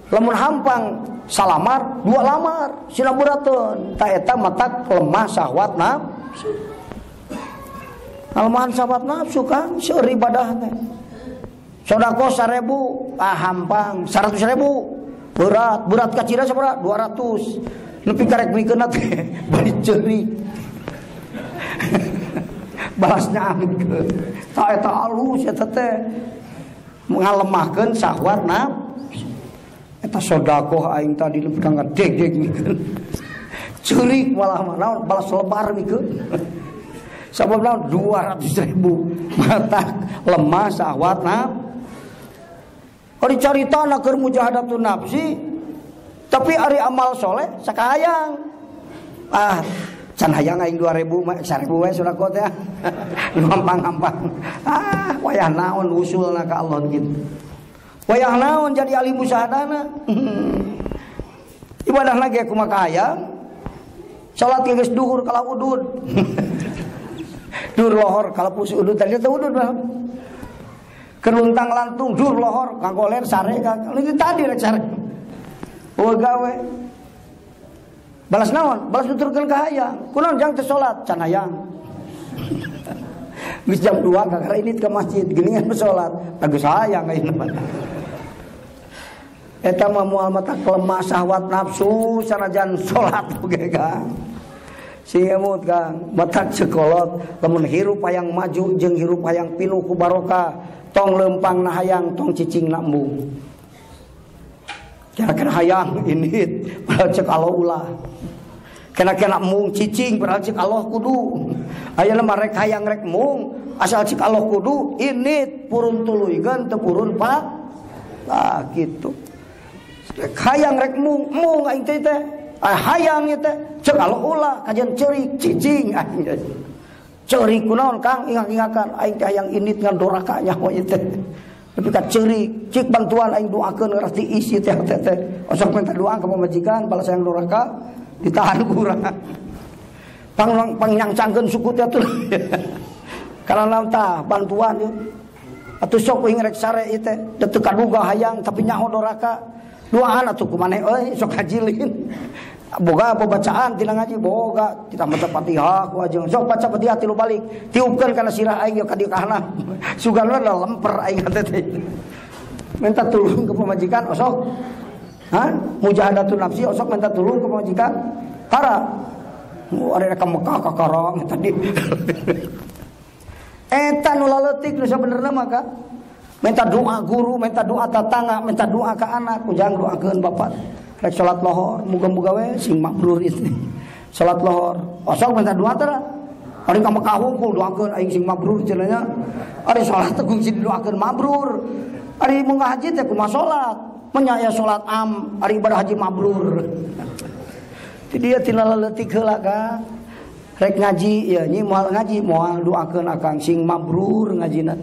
Lamun hampang salamar dua lamar sina berateun ta eta matak lemah syahwat nafsu. Kelemahan syahwat nafsu kan seueur ibadah teh. Sedekah 1000 ah hampang 100.000 berat, berat kacida sabaraha 200. Nepi karek mikeun teh bari ceurik. Balasnya angkeun. Ta eta alus eta teh ngalemahkeun syahwat nafsu. Eta sedekah aing tadi nepi ka ngadegdeg mikeun. Ceurik malah mah naon balas lebar mikeun. Sabab naon 200.000 mata lemah syahwat nafsu. Ari carita na keur mujahadatun nafsi tapi ari amal soleh sakahayang. Ah can hayang aing 2000 mah 1000 we sedekah teh. Gampang-gampang. Ah wayah naon usulna ka Allah gitu. Wayah naon jadi ahli musahadana. Ibadah lagi kumaha hayang. Salat geus duhur kalah udud. Dur lohor kalau pus udud tadi teh udud mah. Keruntang lantung dur lohor kanggo ler sare ka. Ini tadi rek sare. Eueuh gawe. Balas naon? Balas nuturkeun ka hayang. Kunaon jang teh salat can hayang. Geus jam 2 kakara ini ke masjid geuningan salat. Geus hayang ayeuna mah. Eta mah moal mata lemah syahwat nafsu sanajan salat oge Kang. Sing emut Kang, matak sekolot lamun hirup hayang maju jeung hirup hayang pinuh ku barokah, tong lempang na hayang tong cicing na embung. Kira-kira hayang indit padahal cek Allah ulah. Kena-kena embung cicing padahal cek Allah kudu. Ayeuna mah rek hayang rek embung asal cek Allah kudu indit purun tuluykeun teu purun pak. Tah kitu. Rek hayang rek embung, embung aing teh teh. Ah hayang ieu teh cek Allah ulah kajian ceurik cicing aing teh. Ceurik kunaon Kang ingak-ingakan aing teh hayang indit ngan doraka nyaho ieu teh. Tapi ka ceurik cik bantuan aing doakeun ngeras diisi teh teh teh. Osok minta doa ka pamajikan balas hayang doraka ditahan kurang. Pang pangnyangcangkeun suku teh atuh. Karena tah bantuan ieu. Atuh sok kuing rek sare ieu teh teu kaduga hayang tapi nyaho doraka. Duaan atuh kumaneh euy sok hajilin. Boga bacaan tina ngaji boga kita maca Fatihah ku ajeung sok baca Fatihah tilu balik tiupkeun kana sirah aing ka dieu ka handap sugan we lemper aing teh minta tulung ke pamajikan osok ha mujahadatun nafsi osok minta tulung ke pamajikan tara ari ka Mekah ka Karawang tadi eta nu laletik nu sabenerna mah minta doa guru, minta doa tetangga, minta doa ke anak, ujang doakeun bapak. Rek salat lohor, muga-muga we sing mabrur itu. Salat lohor, osok minta doa teh. Ari ka Mekah hungkul doakeun aing sing mabrur cenah nya. Ari salat teh kungsi didoakeun mabrur. Ari mun ngaji teh kumaha salat? Menya aya salat am, ari ibadah haji mabrur. Ti dieu tina leutik heula ka. Rek ngaji ya nyi moal ngaji, moal doakeun akang sing mabrur ngajina.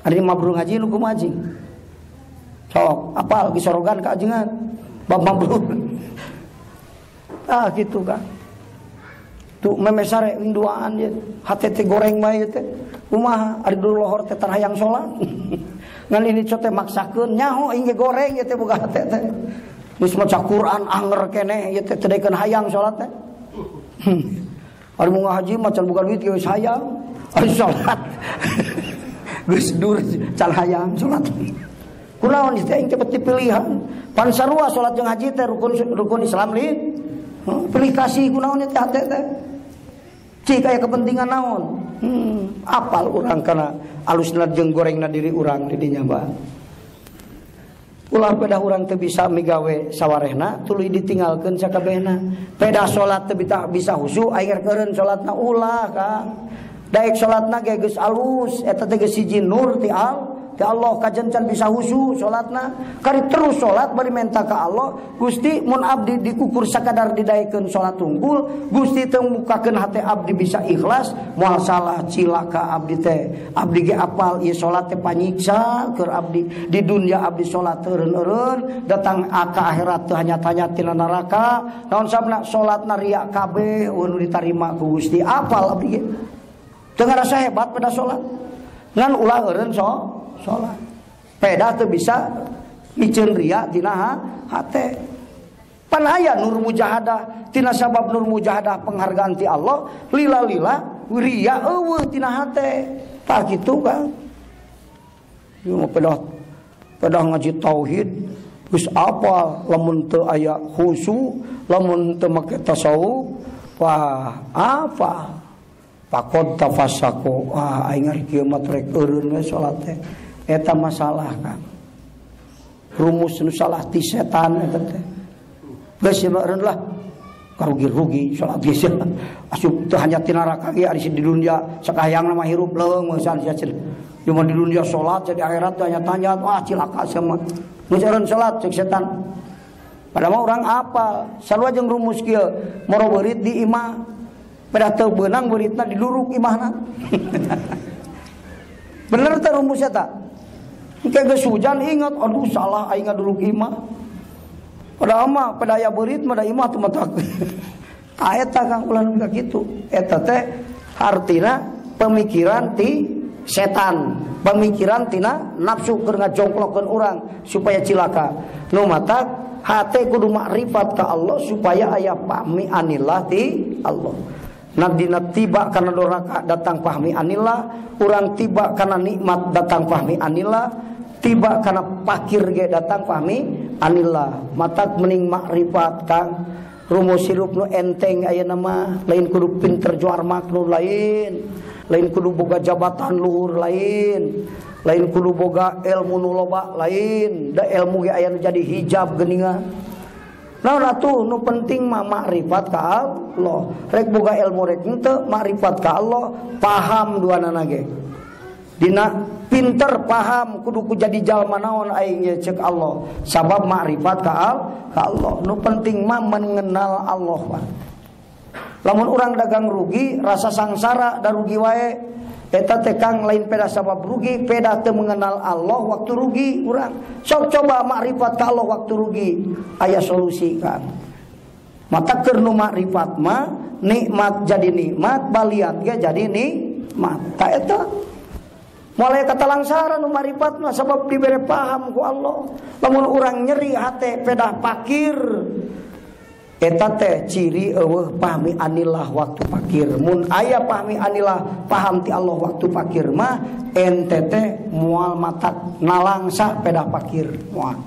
Ari mabrur ngaji nu kumaha anjing? Sok apal gisorogan ka ajengan bab mabrur. Ah gitu kan. Tuh memesare wing duaan ye, hate teh goreng bae teh. Kumaha ari dulu lohor teh tan hayang salat. Ngan ini teh maksakeun nyaho aing ge goreng ye teh boga hate teh. Geus maca Quran anger keneh ye teh teu daekeun hayang salat teh. Ari mun ngahaji mah can boga duit ge geus hayang. Ari salat geus dur can hayang salat. Kunaon teh aing teh beti pilihan. Pan sarua salat jeung haji teh rukun rukun Islam lain. Pilih kasih kunaon teh hate teh. Cik aya kepentingan naon? Apal urang kana alusna jeung gorengna diri urang di dinya bah. Ulah pedah urang teu bisa migawe sawarehna tuluy ditinggalkeun sakabehna. Pedah salat teu bisa husu aing rek eureun salatna ulah Kang. Daek salatna ge geus alus eta teh geus hiji nur ti Allah kajen can bisa husu salatna kari terus salat bari menta ka Allah Gusti mun abdi dikukur sakadar didaekeun salat tunggul Gusti teu mukakeun hate abdi bisa ikhlas moal salah cilaka abdi teh abdi ge apal ieu salat teh panyiksa keur abdi di dunia abdi salat eureun-eureun datang ka akhirat teu hanya-tanya tina neraka naon sabna salatna riya kabeh nu ditarima ku Gusti apal abdi ge teu ngarasa hebat pada salat ngan ulah eureun salat. Peda teu bisa Miceun ria tina hate. Pan aya nur mujahadah, tina sabab nur mujahadah penghargaan ti Allah, lila-lila ria eueuh tina hate. Tah kitu kan. Ieu mah pedah ngaji tauhid geus apa lamun teu aya khusu, lamun teu make tasawuf, wah apa? Pakod tafasako, ah aing ari kieu mah rek eureun we salat teh. Eta masalah kan. Rumus nu salah ti setan eta teh. Geus eureun lah. Karugi-rugi salat geus. Asup teu hanya ti neraka ge ari di dunia sakahayangna mah hirup leuweung meusan sia cenah. Cuma di dunia salat jadi akhirat teh tanya-tanya, wah cilaka sia mah. Geus eureun salat cek setan. Padahal mah urang apal, sarua jeung rumus kieu, moro beurit di imah. Pada teu beunang beuritna diluruk imahna. Bener teh rumus eta? Engke geus hujan ingat, aduh salah aing ngaduruk imah. Padahal mah pada aya beurit mah da imah teu matak. Ah eta Kang ulah nu kitu. Eta teh artina pemikiran ti setan, pemikiran tina nafsu keur ngajongklokkeun urang supaya cilaka. Nu matak hate kudu makrifat ka Allah supaya aya pahmi anillah ti Allah. Nadina tiba karena doraka datang pahmi anillah, urang tiba karena nikmat datang pahmi anillah, tiba karena pakir ge datang pahmi anillah. Matak mending makrifat Kang. Rumus hirup nu enteng ayeuna mah, lain kudu pinter juar maknu lain, lain kudu boga jabatan luhur lain, lain kudu boga ilmu nu loba lain, da ilmu ge aya nu jadi hijab geuningan. Naon atuh nu penting mah makrifat ka Allah. Rek boga ilmu rek henteu makrifat ka Allah, paham duanana ge. Dina pinter paham kudu ku jadi jalma naon aing ye ceuk Allah. Sabab makrifat ka Allah. Nu penting mah mengenal Allah mah. Lamun urang dagang rugi, rasa sangsara da rugi wae. Eta teh Kang lain peda sabab rugi, peda teu mengenal Allah waktu rugi urang. Sok coba makrifat ka Allah waktu rugi, aya solusi kan. Mata keur nu makrifat mah nikmat jadi nikmat, baliat ge jadi nikmat. Ta eta mulai kata langsara nu makrifat mah sabab dibere paham ku Allah. Lamun urang nyeri hate pedah pakir, eta teh ciri eueuh pahmi anillah waktu pakir. Mun aya pahmi anillah paham ti Allah waktu pakir mah ente teh moal matak nalangsa pedah pakir moal.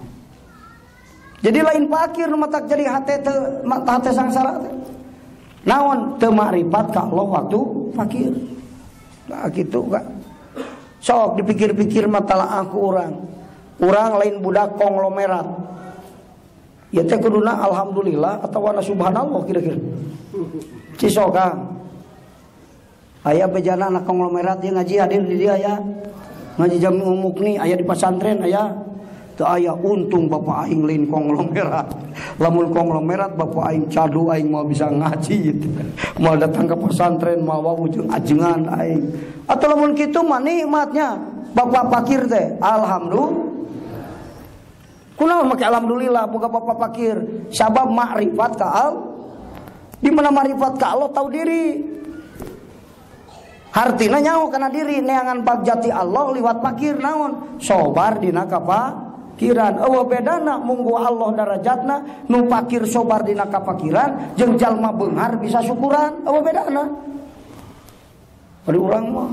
Jadi lain pakir nu matak jadi hate teu hate sangsara teh. Naon teu makrifat ka Allah waktu pakir. Nah kitu ka. Sok dipikir-pikir mah talaah ku urang. Urang lain budak konglomerat. Ya teh kuduna alhamdulillah atawa subhanallah kira-kira. Cisok Kang. Aya bejana anak konglomerat ieu ngaji hadir di dia ya. Ngaji jam mukni aya di pesantren aya. Teu aya untung bapak aing lain konglomerat. Lamun konglomerat bapak aing cadu aing moal bisa ngaji gitu. Moal datang ke pesantren moal wawuh jeung ajengan aing. Atau lamun kitu mah nikmatnya bapak pakir teh alhamdulillah. Kunaon make alhamdulillah boga bapak pakir sabab makrifat ka Allah. Di mana makrifat ka Allah tahu diri. Hartina nyaho kana diri neangan bagjati Allah liwat pakir naon sobar dina kapakiran. Eueuh bedana munggu Allah darajatna nu pakir sobar dina kapakiran jeung jalma beunghar bisa syukuran. Eueuh bedana. Bari urang mah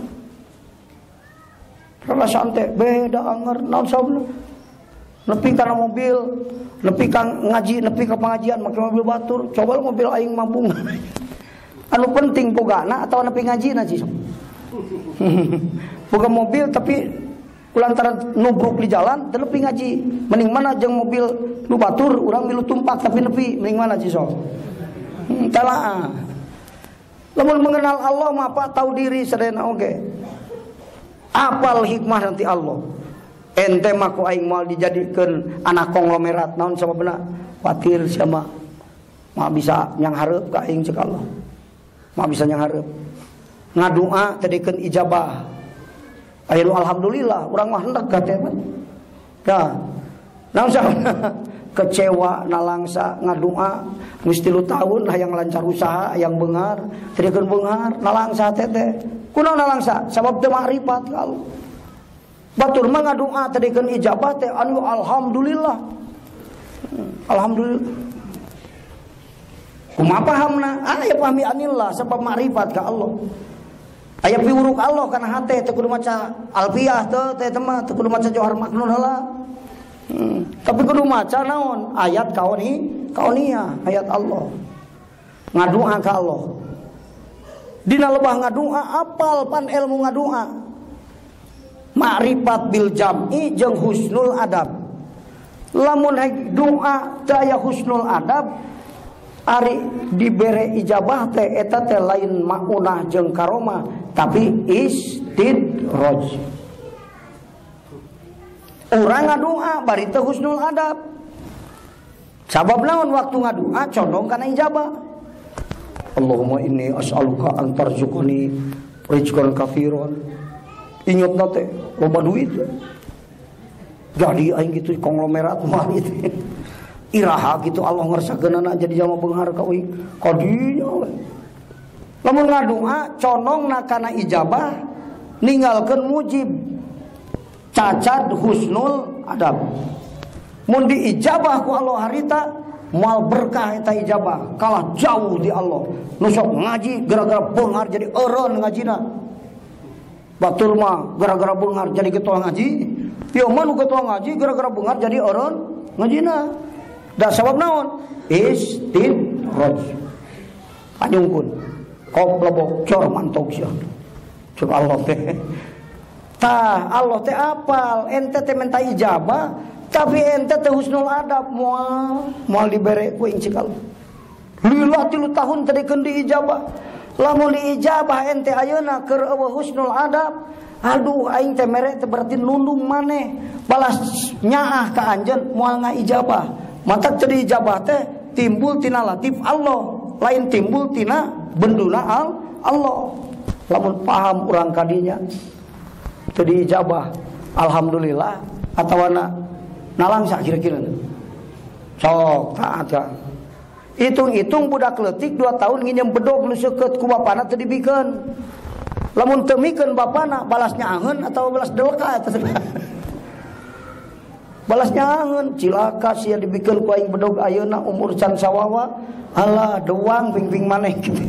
perasaan teh beda anger naon sabna. Nepi kana mobil, nepi ka ngaji, nepi ka pengajian make mobil batur, coba mobil aing mabung. Anu penting bogana atau nepi ngaji na sih. Boga mobil tapi kulantaran nubruk di jalan teu nepi ngaji. Mending mana jeung mobil nu batur urang milu tumpak tapi nepi, mending mana sih sok. Talaah. Lamun mengenal Allah mah apa tahu diri sadayana oge. Apal hikmah nanti Allah. Ente mah ku aing moal dijadikeun anak konglomerat naon sababna kuatir sia mah mah bisa nyanghareup ka aing ceuk Allah. Mah bisa nyanghareup. Ngadua tadikeun ijabah. Aya nu alhamdulillah urang mah hendak ka teh mah. Tah. Naon sababna kecewa nalangsa ngadua geus 3 tahun hayang lancar usaha hayang beunghar tadikeun beunghar nalangsa teh teh. Kunaon nalangsa? Sabab teu makrifat ka Allah. Batur mah ngadoa tadikeun ijabah teh anu alhamdulillah. Alhamdulillah. Kumaha pahamna? Aya pahmi anillah sebab makrifat ka Allah. Aya piwuruk Allah kana hate teu kudu maca alfiah teu teh mah teu kudu maca johar maknun heula. Tapi kudu maca naon? Ayat kaoni, kaoniyah, ayat Allah. Ngadoa ka Allah. Dina lebah ngadoa apal pan ilmu ngadoa. Makrifat bil jam'i jeung husnul adab. Lamun haik doa teu aya husnul adab ari dibere ijabah teh eta teh lain maunah jeung karomah tapi istidraj. Urang ngadoa bari teu husnul adab. Sabab naon waktu ngadoa condong kana ijabah. Allahumma inni as'aluka an tarzuqani rizqan katsiran. Ingatna teh loba duit. Jadi aing gitu konglomerat mah itu. Iraha gitu Allah ngersakeunana jadi jalma beunghar ka euy. Kadinya we. Lamun ngadoa condongna kana ijabah ninggalkeun mujib. Cacat husnul adab. Mun diijabah ku Allah harita moal berkah eta ijabah, kalah jauh di Allah. Nu sok ngaji gara-gara beunghar jadi eureun ngajina. Batur mah gara-gara beunghar jadi ketua ngaji. Ieu mah nu ketua ngaji gara-gara beunghar jadi eureun ngajina. Da sabab naon? Istidraj. Panyungkun. Kop lebok cor mantok sia. Cek Allah teh. Tah Allah teh apal, ente teh minta ijabah, tapi ente teh husnul adab moal moal dibere ku cek Allah. Lila 3 tahun teh dikeun diijabah. Lamun diijabah ente ayeuna keur eueuh husnul adab, aduh aing teh mere teh berarti nundung maneh, balas nyaah ka anjeun moal ngaijabah. Matak teu diijabah teh timbul tina latif Allah, lain timbul tina benduna Allah. Lamun paham urang kadinya teu diijabah, alhamdulillah atawana nalangsa kira-kira. Sok taat ka. Hitung-hitung budak leutik 2 tahun nginjem bedog nu seukeut ku bapana teu dibikeun. Lamun teu mikeun bapana balas nyaaheun atawa balas deleka eta. Balas nyaaheun cilaka sia dibikeun ku aing bedog ayeuna umur can sawawa, alah doang ping-ping maneh kitu.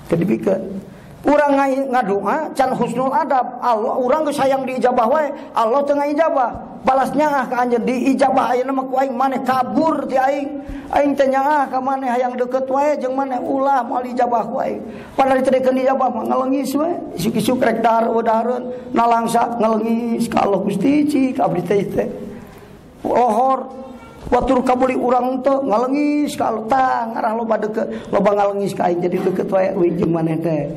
Teu dibikeun. Urang ngadoa can husnul adab, Allah urang geus hayang diijabah wae, Allah teu ngaijabah. Balas nyaah ka anjeun diijabah ayeuna mah ku aing maneh kabur ti aing. Aing teh nyaah ka maneh hayang deukeut wae jeung maneh ulah moal ijabah ku aing. Padahal ditedekeun diijabah mah ngalengis wae, isuk-isuk rek dahar dahareun nalangsa ngalengis ka Allah Gusti cik abdi teh teh. Lohor watur kabuli urang teh ngalengis ka Allah tah ngarah loba deukeut, loba ngalengis ka aing jadi deukeut wae euy jeung maneh teh.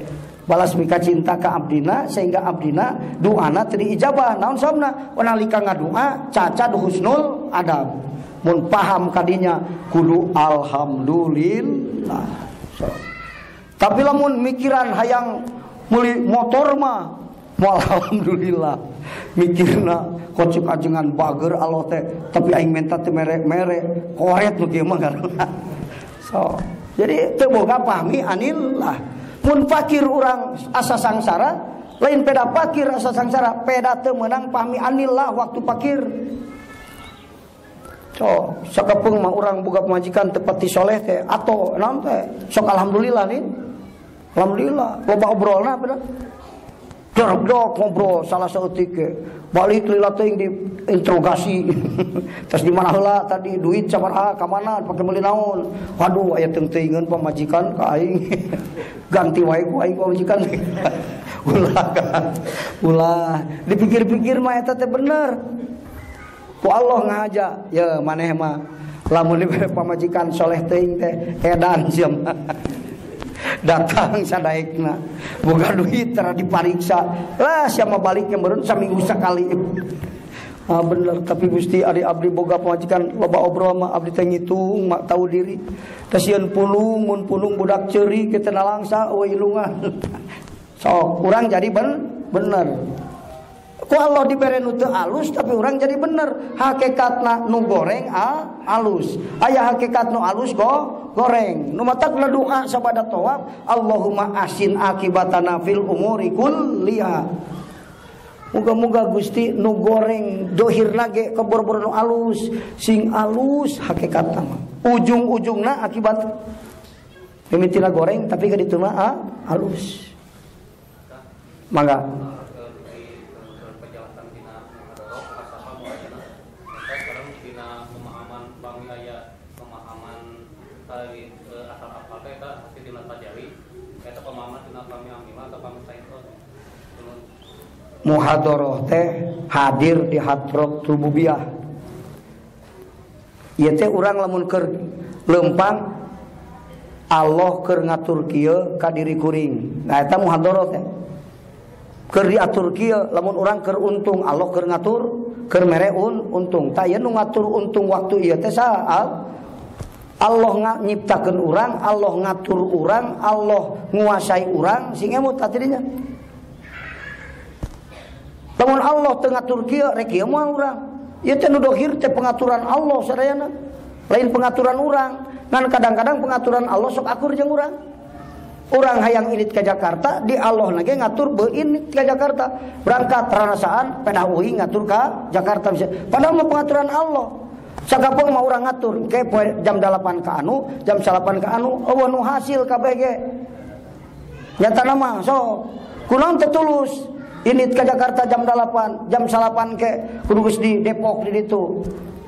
Balas mika cinta ka abdina sehingga abdina doana teu diijabah. Naon sababna? Nalika ngadoa cacat husnul adab. Mun paham kadinya kudu alhamdulillah. So. Tapi lamun mikiran hayang meuli motor mah moal alhamdulillah. Mikirna kocuk ajengan bager Allah teh tapi aing menta teu mere-mere koret nu kieu mah ngaranna. So. Jadi teu boga pahmi anillah. Mun fakir urang asa sangsara, lain peda fakir asa sangsara, peda teu meunang pahmi anillah waktu fakir. So, sakapeung mah urang boga pamajikan teu pati soleh teh atau naon teh, sok alhamdulillah nih. Alhamdulillah, loba obrolna bener. Dok ngobrol salah saeutik ge. Balik lila teuing diinterogasi. Terus di mana heula tadi duit sabaraha ka mana pake meuli naon. Waduh aya teung-teuingeun pamajikan ka aing. Ganti wae ku aing pamajikan. Ulah ulah dipikir-pikir mah eta teh bener. Ku Allah ngaja, ya maneh mah lamun dibere pamajikan soleh teuing teh edan sia mah. Datang sadaekna boga duit tara dipariksa lah siapa baliknya meureun saminggu sakali. Ah bener tapi Gusti ari abdi boga pamajikan loba obrol mah abdi teh ngitung mak tahu diri teh sieun pulung mun pulung budak ceuri kitu nalangsa eueuh ilungan. Sok urang jadi bener. Ku Allah dibere nu teu alus tapi urang jadi bener. Hakikatna nu goreng alus. Aya hakikat nu alus goreng. Nu matak doa sabada tawaf, Allahumma ahsin akibatana fil umuri kulliha. Muga-muga Gusti nu goreng dohirna ge kebor-bor nu alus, sing alus hakikatna mah. Ujung-ujungna akibat mimitina goreng tapi ka ditu mah alus. Mangga. Muhadharah teh hadir di hadrat rububiyah. Ieu teh urang lamun keur leumpang Allah keur ngatur kieu ka diri kuring. Nah eta muhadharah teh. Keur diatur kieu lamun urang keur untung Allah keur ngatur keur mere untung. Tah ieu nu ngatur untung waktu ieu teh saha? Allah nyiptakeun urang, Allah ngatur urang, Allah nguasai urang sing emut tadinya. Lamun Allah teu ngatur kieu rek kieu moal urang. Ieu teh nu dohir teh pengaturan Allah sadayana. Lain pengaturan urang. Ngan kadang-kadang pengaturan Allah sok akur jeung urang. Urang hayang init ka Jakarta, di Allah na ge ngatur beuin ka Jakarta. Berangkat ranasaan pedah uing ngatur ka Jakarta. Padahal mah pengaturan Allah. Sakapeung mah urang ngatur, ke jam 8 ka anu, jam 8 ka anu, eueuh nu hasil kabeh ge. Nyatana mah sok kunaon teh tulus. Init ke Jakarta jam 8, jam 8 ke kudu geus di Depok di ditu.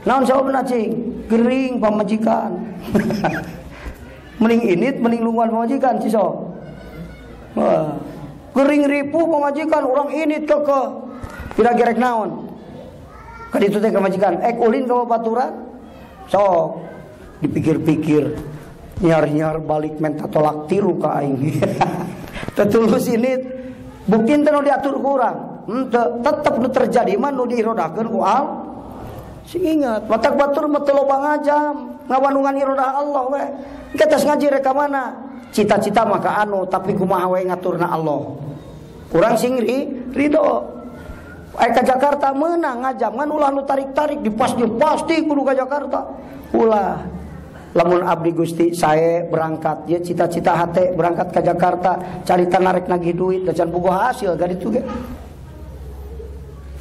Naon sababna cing? Gering pamajikan. Mending init mending lungguhan pamajikan ciso. Wah. Gering ripuh pamajikan urang init kekeh. Tidak gerek naon. Ka ditu teh pamajikan, ek ulin ka babaturan. Sok dipikir-pikir, nyar-nyar balik menta tolak tiru ka aing. Tetulus init. Bukti teh nu diatur ku urang, henteu tetep nu terjadi mah nu diirodakeun ku Allah. Sing ingat, matak batur mah teu loba ngajam, ngawandungan irodah Allah we. Engke tos ngaji rek ka mana? Cita-cita mah ka anu, tapi kumaha we ngaturna Allah. Urang sing ridho. Aya ka Jakarta meunang ngajam, ngan ulah nu tarik-tarik di pasti kudu ka Jakarta. Ulah. Lamun abdi Gusti saya berangkat ya cita-cita hate berangkat ke Jakarta carita narek nagih duit da can boga hasil ga ditu ge.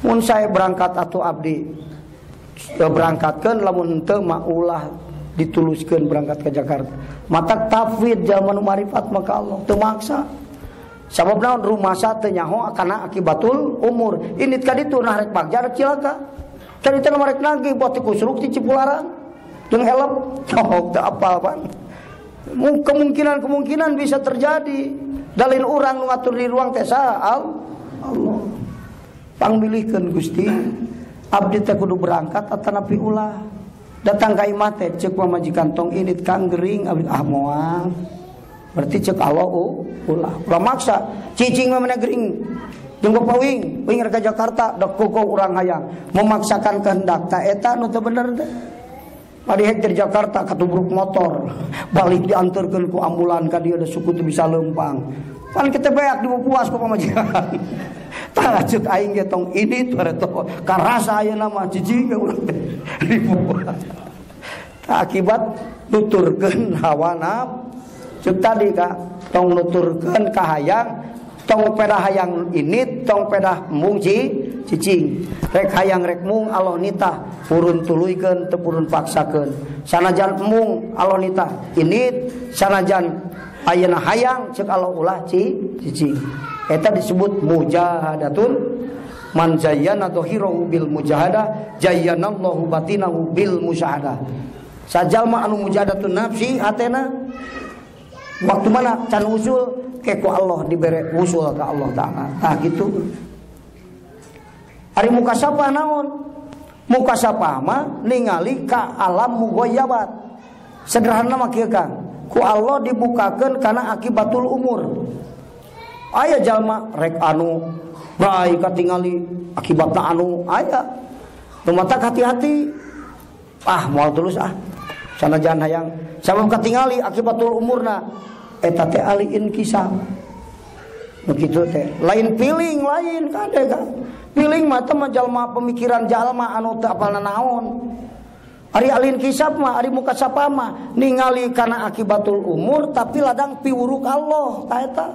Mun saya berangkat atuh abdi berangkatkeun lamun henteu mah ulah dituluskeun berangkat ke Jakarta. Matak tafwid jalma nu marifat maka Allah teu maksa. Sabab naon rumasa teu nyaho kana akibatul umur. Indit ka ditu nah rek bagja rek cilaka. Carita nu rek nagih buat ti kusruk ti Cipularang. Jeung helm, oh, tak apa-apa. Kemungkinan-kemungkinan bisa terjadi. Dalil urang nu ngatur di ruang teh saha? Allah. Pangmilihkeun Gusti, abdi teh kudu berangkat atanapi ulah. Datang ka imah teh ceuk pamajikan tong init kang gering abdi ah moal. Berarti ceuk Allah ulah. Ulah maksa, cicing mah mana gering. Jeung bapak uing, uing rek ka Jakarta dek kuku urang hayang memaksakan kehendak ta eta nu teu bener teh. Padahal dari Jakarta katubruk motor, balik diantarkan ku ambulan ka dia ada suku teu bisa lempang. Pan kita beak dipuas ku pamajikan. Tah ceuk aing ge tong indit bareto karasa ayeuna mah cicing urang teh dipuas. Tah akibat nuturkeun hawa nafsu. Ceuk tadi ka tong nuturkeun kahayang, tong pedah hayang indit, tong pedah embung cicing. Rek hayang rek mung Allah nitah purun tuluykeun teu purun paksakeun. Sanajan embung Allah nitah indit, sanajan ayeuna hayang ceuk Allah ulah cicing. Eta disebut mujahadatun man zayyana dhahirahu bil mujahadah zayyanallahu batinahu bil musyahadah. Sajalma anu mujahadatun nafsi hatena waktu mana can usul ke ku Allah dibere usul ka Allah Ta'ala. Tah gitu. Ari mukasapah naon? Mukasapah mah ningali ka alam mughayyabat. Sederhana mah kieu Kang. Ku Allah dibukakeun kana akibatul umur. Aya jalma rek anu bae katingali akibatna anu aya. Tumatak hati-hati. Ah moal tulus ah. Sanajan hayang sabab katingali akibatul umurna eta teh ali inkisar. Begitu teh. Lain piling lain kade Kang. Piling mah teh mah jalma pemikiran jalma anu teu apal naon. Ari alin kisab mah ari mukasapa mah ningali kana akibatul umur tapi ladang piwuruk Allah ta eta.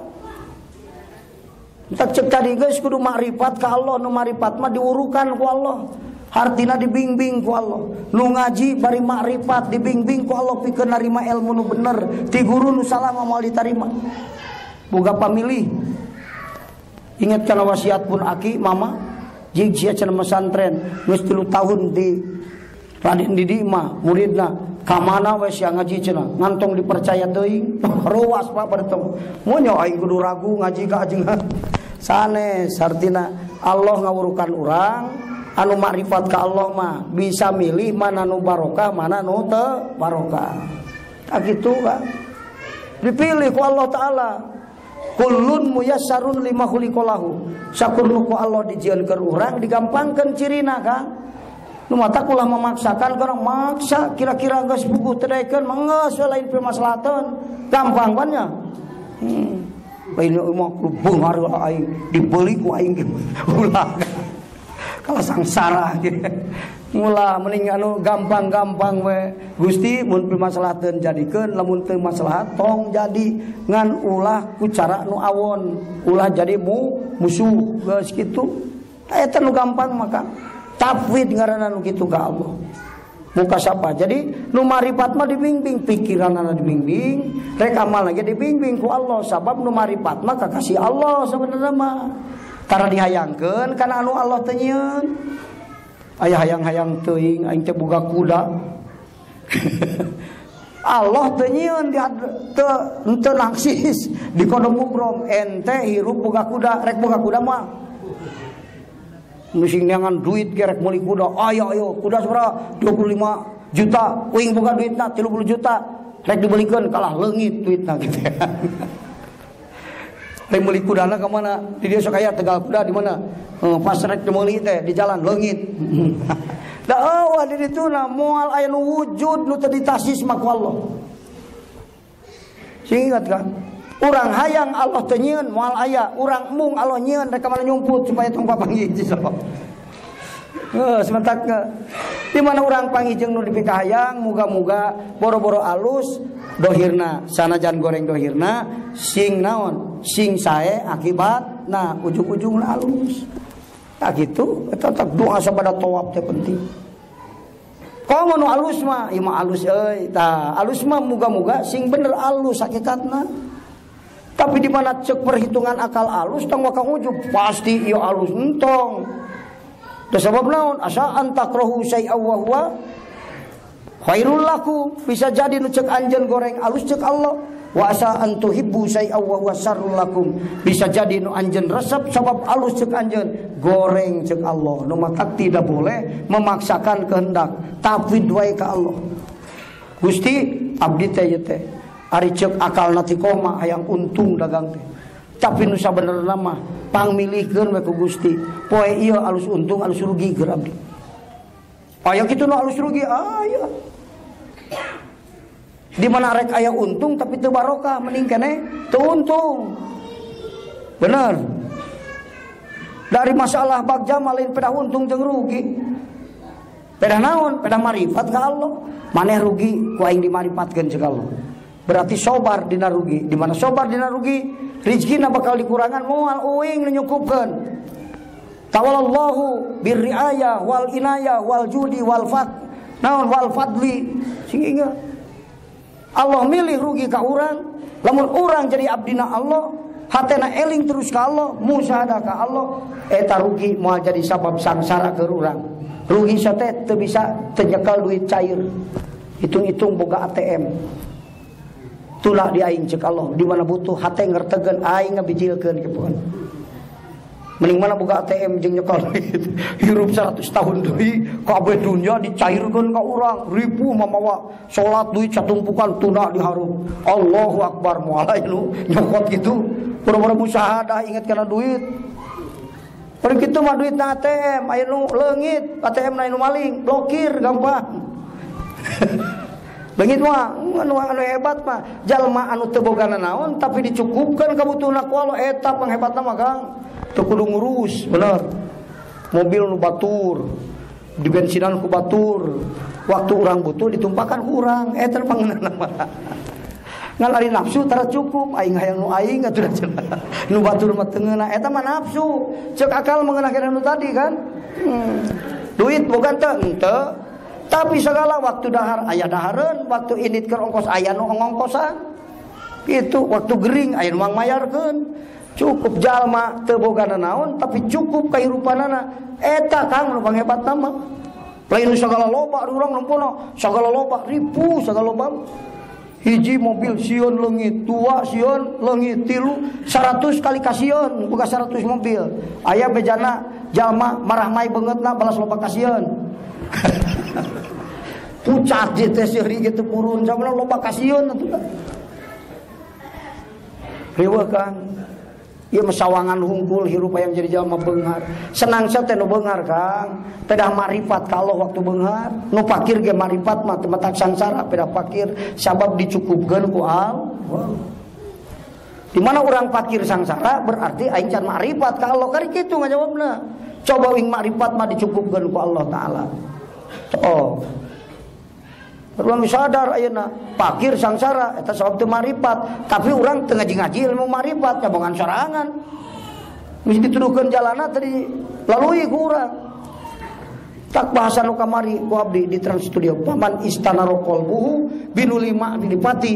Entak cek tadi geus kudu makrifat ka Allah, nu makrifat mah diurukan ku Allah. Hartina dibimbing ku Allah. Nu ngaji bari makrifat dibimbing ku Allah pikeun narima ilmu nu bener, ti guru nu salah mah moal ditarima. Boga pamilih. Ingat kana wasiat pun aki mama, jig sia cenah pesantren geus 3 tahun di Raden Didi mah muridna ka mana we sia ngaji cenah ngantong dipercaya teuing ruas Pak bertemu munyo aing kudu ragu ngaji ka ajengan sanes artina Allah ngawurukan urang anu makrifat ka Allah mah bisa milih mana nu barokah mana nu teu barokah tak kitu Pak dipilih ku Allah Taala kullun muyassarun lima khuliqalahu sakurnu ku Allah dijieunkeun urang digampangkeun cirina Kang. Nu mata kulah memaksakan karena maksa kira-kira geus puguh teu daekeun mah geus we lain permasalahan gampang pan nya. Lain mah beunghar aing dibeli ku aing ge ulah. Kalau sangsara gitu. Mula mending anu gampang-gampang we. Gusti mun permasalahan jadikeun lamun teu maslahat tong jadi ngan ulah ku cara nu awon, ulah jadi musuh geus kitu. Eta nu gampang maka tafwid ngaranna nu kitu ka Allah. Muka sapa. Jadi nu marifat mah dibimbing, pikiranna dibimbing, rek amal lagi dibimbing ku Allah sabab nu marifat mah kakasih Allah sebenarnya mah. Tara dihayangkeun kana anu Allah teu nyieun. Aya hayang-hayang teuing aing teh boga kuda. Allah teu nyieun teu naksis di kodom mubrom ente hirup boga kuda, rek boga kuda mah. Musing neangan duit gerek meuli kuda. Ayo ayo kuda sabaraha? 25 juta. Uing boga duitna 30 juta. Rek dibelikeun kalah leungit duitna gitu. Rek meuli kudana ka mana? Di dieu sok aya tegal kuda di mana? Pas rek meuli teh di jalan leungit. Da eueuh di ditu na moal aya nu wujud nu teu ditasis mah ku Allah. Sing ingat kan? Urang hayang Allah teu nyieun moal aya, urang embung Allah nyieun rek ka mana nyumput supaya tong papanggih sok. Heuh sementak di mana urang panggih jeung nu dipikahayang muga-muga boro-boro alus dohirna sanajan goreng dohirna sing naon sing sae akibat nah ujung-ujungna alus. Tak gitu eta tak doa sabada tawaf teh penting. Komo nu alus mah ieu mah alus euy tah alus mah muga-muga sing bener alus hakikatna. Tapi di mana cek perhitungan akal alus tong wakang ujub pasti ieu alus entong. Da sabab naon asa antakrohu syai'a wa huwa khairul lakum, bisa jadi nu cek anjeun goreng alus cek Allah. Wa asa antuhibbu syai'a wa huwa syarrul lakum, bisa jadi nu anjeun resep sabab alus cek anjeun goreng cek Allah. Nu matak tidak boleh memaksakan kehendak, tafwid wae ka Allah. Gusti abdi teh ieu teh ari cek akal nati koma hayang untung dagang teh. Tapi nu sabenerna mah pangmilihkeun we ku Gusti. Poe ieu alus untung alus rugi keur abdi. Aya kitu nu alus rugi aya. Di mana rek aya untung tapi teu barokah mending keneh teu untung. Bener. Dari masalah bagja lain pedah untung jeung rugi. Pedah naon? Pedah marifat ka Allah. Maneh rugi ku aing dimaripatkeun ceuk Allah. Berarti sobar dina rugi. Di mana sobar dina rugi, rizkina bakal dikurangan moal uing nu nyukupkeun. Tawalallahu birriayah wal inayah wal judi wal fat naon wal fadli. Sing ingat. Allah milih rugi ka urang, lamun urang jadi abdina Allah, hatena eling terus ka Allah, musyahadah ka Allah, eta rugi moal jadi sabab sangsara keur urang. Rugi sate teu bisa teu nyekel duit cair. Hitung-hitung boga ATM. Tulah di aing cek Allah, di mana butuh hate ngertegen aing ngabijilkeun kitu. Mending mana boga ATM jeung nyekel duit. Hirup 100 tahun deui kabeh dunya dicairkeun ka urang, ripuh mamawa salat duit satumpukan tuna diharup. Allahu akbar moal nu nyokot kitu. Boro-boro musyahadah ingat kana duit. Bari kitu mah duit na ATM aya nu leungit, ATM na nu maling, blokir gampang. Leungit mah anu hebat mah jalma anu teu boga nanaon tapi dicukupkeun kabutuhna ku Allah eta panghebatna mah Kang. Teu kudu ngurus, bener. Mobil nu batur, dibensinan ku batur. Waktu urang butuh ditumpakan ku urang, eta pangeunana mah. Ngan ari nafsu tara cukup aing hayang nu aing atuh cenah. Nu batur mah teu ngeunah eta mah nafsu. Ceuk akal mengeunah nu tadi kan. Duit boga teu henteu. Tapi segala waktu dahar aya dahareun, waktu indit keur ongkos aya nu ngongkosan. Itu waktu gering aya nu mangmayarkeun. Cukup jalma teu boga nanaon tapi cukup kahirupanana. Eta Kang nu panghebatna mah. Lain segala loba urang nempono, segala loba ribu, segala loba. Hiji mobil sieun leungit, dua sieun leungit, tilu 100 kali kasieun, boga 100 mobil. Aya bejana jalma marahmai beungeutna balas loba kasieun. Pucat teh seuri gitu purun, samana loba kasieun atuh. Riweuh Kang. Ieu mah sawangan hungkul hirup hayang jadi jalma beunghar. Senang teh nu beunghar Kang. Pedah marifat ka Allah waktu beunghar. Nu fakir ge marifat mah teu matak sangsara pedah fakir sabab dicukupkeun ku Allah. Di mana urang fakir sangsara berarti aing can marifat ka Allah kari kitu ngajawabna. Coba wing marifat mah dicukupkeun ku Allah taala. Oh. Urang sadar ayeuna fakir sangsara eta sabab teu marifat, tapi urang teu ngaji-ngaji ilmu marifat nyabongan sorangan. Geus dituduhkeun jalana tadi lalui ku urang. Tak bahasa nu kamari ku abdi di Trans Studio paman istana qalbuhu binuli ma'rifati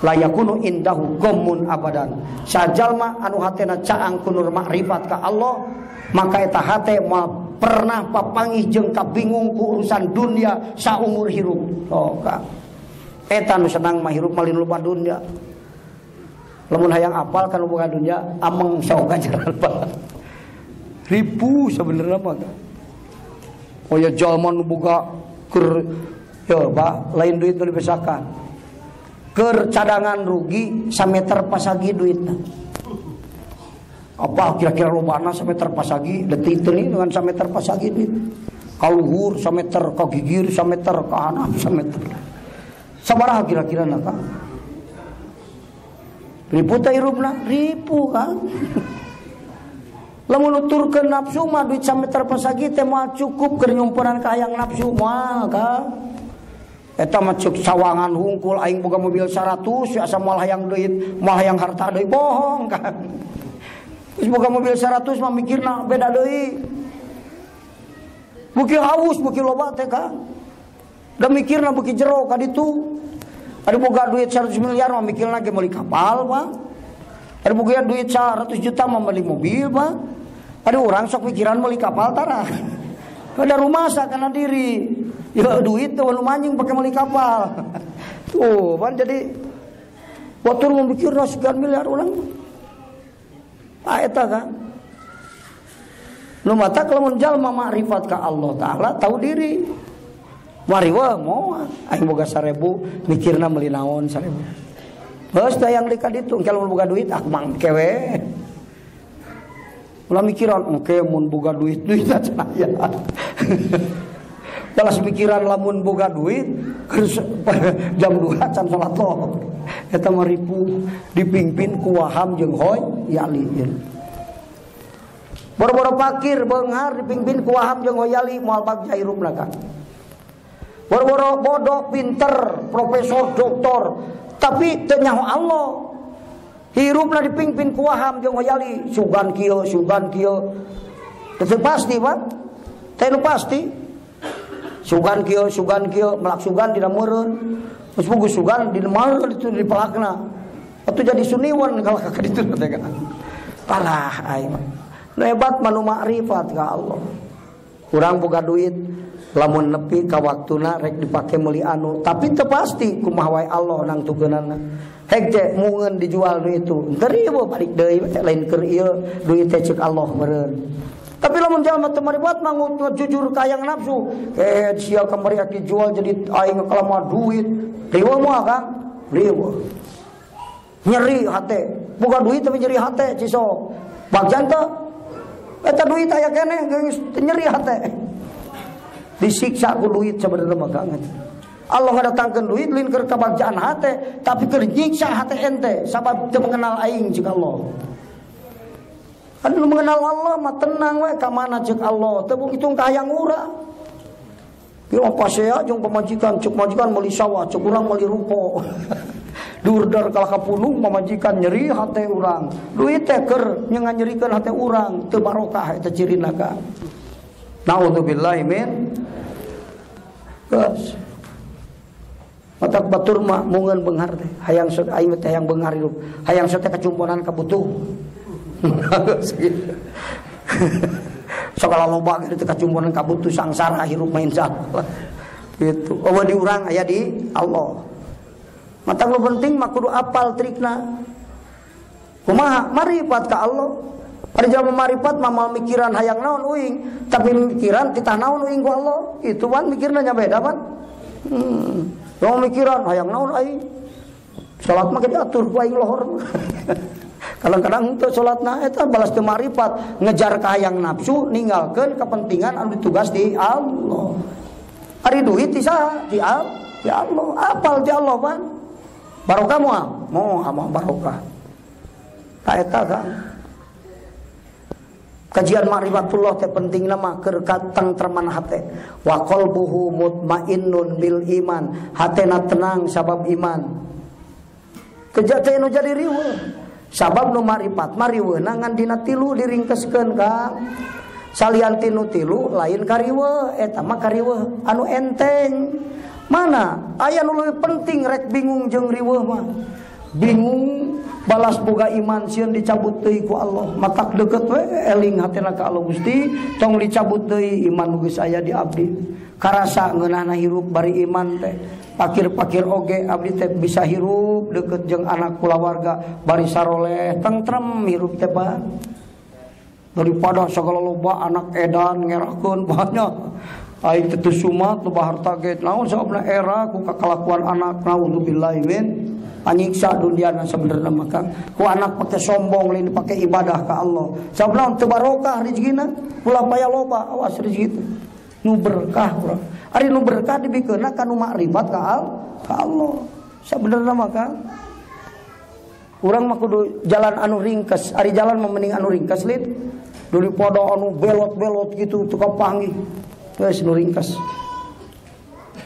layakunu indahu gommun abadan. Sajalma anu hatena caang ku nur makrifat ka Allah, maka eta hate moal pernah papangih jeung kabingung ku urusan dunia saumur hirup. Oh Kang. Eta nu senang mah hirup malin loba dunia. Lamun hayang apal kan boga dunia ameng sok gajaran banget. Ribu sebenarnya mah. Oh ya jalma nu boga keur ya Pak, lain duit nu dibesakan. Keur cadangan rugi sameter pasagi duitna. Apa kira-kira lobana sameter pasagi detik teu dengan sameter pasagi duit. Kaluhur sameter, ka gigir sameter, ka hanap sameter. Sabaraha kira-kira na Kang? Ribu teh hirupna? Ribu Kang. Lamun nuturkeun nafsu mah duit sameter pasagi teh moal cukup keur nyumpunan ka hayang nafsu moal Kang. Eta mah ceuk sawangan hungkul aing boga mobil 100 asa moal hayang duit, moal hayang harta deui bohong Kang. Geus boga mobil 100 mah mikirna beda deui. Beuki haus beuki loba teh Kang. Da mikirna beuki jero ka ditu. Ada boga duit 100 miliar mah mikirna ge meuli kapal, Pak. Ada boga duit 100 juta mah meuli mobil, Pak. Ada urang sok pikiran meuli kapal tara. Ada rumah sakana diri. Ya duit teh nu manjing pake meuli kapal. Tuh, pan jadi batur memikirna sekian miliar urang. Ah eta kan. Nu matak lamun jalma makrifat ka Allah taala tahu diri. Wariweuh moal aing boga 1000 mikirna meuli naon 1000. Geus da yang di ka ditu engke lamun boga duit aku mah engke we. Ulah mikiran engke mun boga duit duit cenah aya. Balas mikiran lamun boga duit jam 2 can salat lohor. Eta mah ripuh dipimpin ku Waham jeung Hoy Yali. Boro-boro fakir beunghar dipimpin ku Waham jeung Hoyali moal bagja hirupna Kang. Boro-boro bodoh pinter profesor doktor tapi teu nyaho Allah. Hirupna dipimpin ku Waham jeung Hoyali sugan kieu sugan kieu. Teu pasti Pak. Teu pasti. Sugan kieu melak sugan dina meureun. Geus puguh sugan dina meureun itu dipelakna. Atuh jadi suniwan kalau ka ditu teh kan. Kalah aing mah. Nu hebat mah nu makrifat ka Allah. Urang boga duit lamun nepi ka waktuna rek dipake meuli anu, tapi teu pasti kumaha wae Allah nangtukeunana. Hek teh mungeun dijual nu itu. Henteu rieu balik deui lain keur ieu duit teh ceuk Allah meureun. Tapi lamun jalma teu maribat mah jujur ka hayang nafsu, sia kamari dijual jadi aing kalama duit. Riweuh moal Kang? Riweuh. Nyeri hate. Boga duit tapi nyeri hate ciso. Bagjan teh eta duit aya keneh geus nyeri hate. Disiksa ku duit sebenarnya mah Kang. Allah ngadatangkeun duit lain keur kabagjaan hate, tapi keur nyiksa hate ente sabab teu mengenal aing ceuk Allah. Anu mengenal Allah mah tenang we ka mana ceuk Allah, teu hitung ka hayang urang. Ieu pasea jeung pamajikan, ceuk majikan meuli sawah, ceuk urang meuli ruko. Durder kalah kapunung pamajikan nyeri hate urang. Duit teh keur nyerikeun hate urang, teu barokah eta cirina ka. Naudzubillahi min. Geus. Matak batur mah mungeun beunghar teh, hayang sok aing teh hayang beunghar hirup. Hayang sok teh kacumponan kabutuh. Sok loba ge teh kacumponan kabutuh sangsara hirup mah insyaallah. Gitu. Eueuh di urang aya di Allah. Matak nu penting mah kudu apal trikna. Kumaha marifat ka Allah. Ari jalma marifat mah moal mikiran hayang naon uing, tapi mikiran titah naon uing ku Allah. Itu pan mikirna nya beda pan. Lamun mikiran hayang naon aing. Salat mah diatur ku aing lohor. Kadang-kadang teu salatna eta balas teu marifat, ngejar ka hayang nafsu, ninggalkeun kepentingan anu ditugas di Allah. Ari duit ti saha? Di Allah. Apal ti Allah pan. Barokah moal? Moal barokah. Ta eta kan. Kajian ma'rifatullah teh pentingna mah keur katengtreman hate. Wa qalbuhu mutmainnun bil iman. Hatena tenang sabab iman. Kejate nu jadi riweuh. Sabab nu marifat mah riweuhna ngan dina tilu diringkeskeun ka. Salian tinu tilu lain kariweuh, eta mah kariweuh anu enteng. Mana aya nu leuwih penting rek bingung jeung riweuh mah. Bingung balas boga iman sieun dicabut deui ku Allah. Matak deukeut we eling hatena ka Allah Gusti, tong dicabut deui iman nu geus aya di abdi. Karasa ngeunahna hirup bari iman teh. Pakir-pakir oge abdi teh bisa hirup deukeut jeung anak kulawarga bari saroleh tentrem hirup teh Pak. Daripada sagala loba anak edan ngerakeun banyak. Aing teh teu sumat loba harta ge naon sababna era ku kakalakuan anak naudzubillahi min panyiksa duniana sebenarnya maka ku anak pake sombong lain pake ibadah ka Allah sabab teu barokah rezekina ulah paya loba awas rezeki teh nu berkah urang ari nu berkah dibikeunna ka nu makrifat ka Allah sabenerna maka urang mah kudu jalan anu ringkes ari jalan mah mending anu ringkes lin daripada anu belot-belot gitu teu kapanggih geus nu ringkes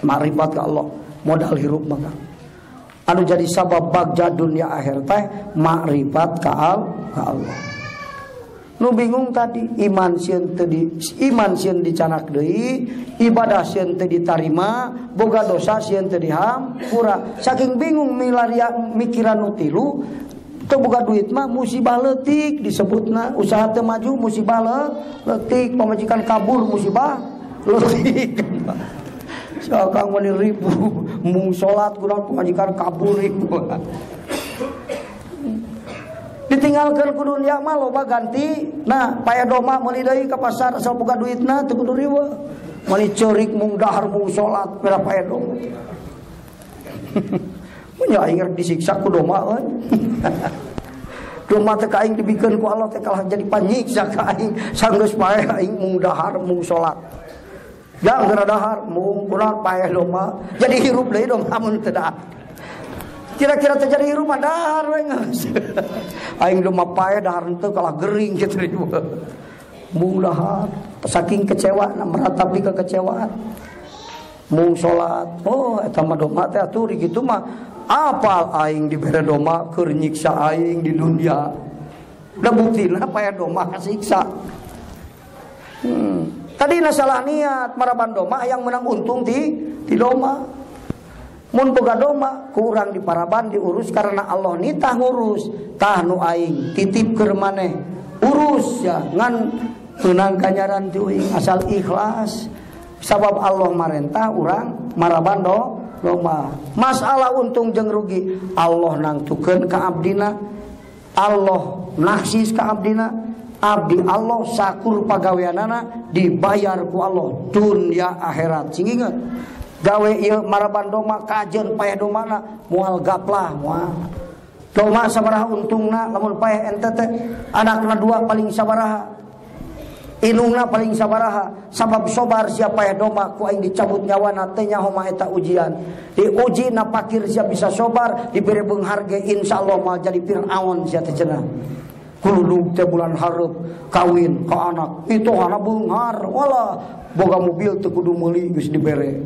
makrifat ka Allah modal hirup maka anu jadi sabab bagja dunia akhir teh makrifat ka Allah. Nu bingung tadi iman sieun teu di iman sieun dicanak deui, ibadah sieun teu ditarima, boga dosa sieun teu dihampura. Saking bingung milaria mikiran nu tilu, teu boga duit mah musibah leutik disebutna, usaha teu maju musibah leutik, pamajikan kabur musibah leutik. Sakang meni ribu mung salat kurang pamajikan kabur ribu. Ditinggalkeun ku dunia mah loba ganti. Nah, paya doma meuli deui ka pasar asal boga duitna teu kudu riweuh. Meuli ceurik mung dahar mung salat pera paya doma. Mun aing rek disiksa ku doma euy. Doma teh ka aing dibikeun ku Allah teh kalah jadi panyiksa ka aing. Sanggeus paeh aing mung dahar mung salat. Jang geura dahar mung kunaon paeh doma. Jadi hirup deui doma mun teu dahar. Kira-kira terjadi hirup mah dahar we geus. Aing doma paeh dahar henteu kalah gering kitu mung dahar. Saking kecewa meratapi kekecewaan. Mung salat. Oh eta mah doma teh atuh kitu mah apal aing dibere doma keur nyiksa aing di dunia. Da buktina paeh doma kasiksa. Tadi salah niat maraban doma yang menang untung di doma. Mun boga doma kurang di paraban diurus karena Allah nitah ngurus tah nu aing titip keur maneh urus ya ngan meunang ganjaran ti uing asal ikhlas sabab Allah marentah urang maraban doma. Masalah untung jeung rugi Allah nangtukeun ka abdina, Allah naksis ka abdina. Abdi Allah sakur pagaweanana dibayar ku Allah dunia akhirat. Sing inget gawe ieu maraban doma kajeun paeh domana moal gaplah moal. Doma sabaraha untungna lamun paeh ente teh anakna dua paling sabaraha inungna paling sabaraha sabab sobar sia paeh doma ku aing dicabut nyawana teh nyaho mah eta ujian. Diuji na pakir sia bisa sobar dibere beunghar ge insyaallah moal jadi Firaun sia teh cenah. Kululug teh bulan hareup kawin ka anak itu anak beunghar wala boga mobil teu kudu meuli geus dibere.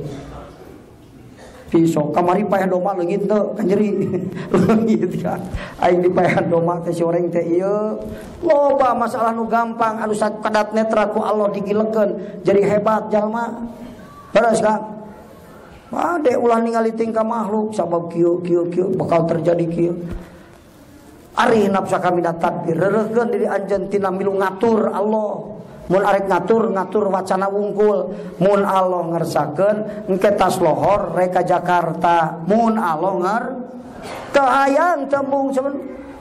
Pisau kamari paeh domba leungit teu kan nyeri. Leungit kan. Aing dipaehan domba teh si oreng teh ieu. Loba masalah nu gampang anu sakedat netra ku Allah digilekeun jadi hebat jalma. Terus kan. Ade ulah ningali tingkah makhluk sabab kieu kieu kieu bakal terjadi kieu. Ari nafsa kami datang rereuhkeun diri anjeun tina milu ngatur Allah. Mun arek ngatur ngatur wacana wungkul. Mun Allah ngersakeun engke tas lohor rek ka Jakarta. Mun Allah nger teu hayang tembung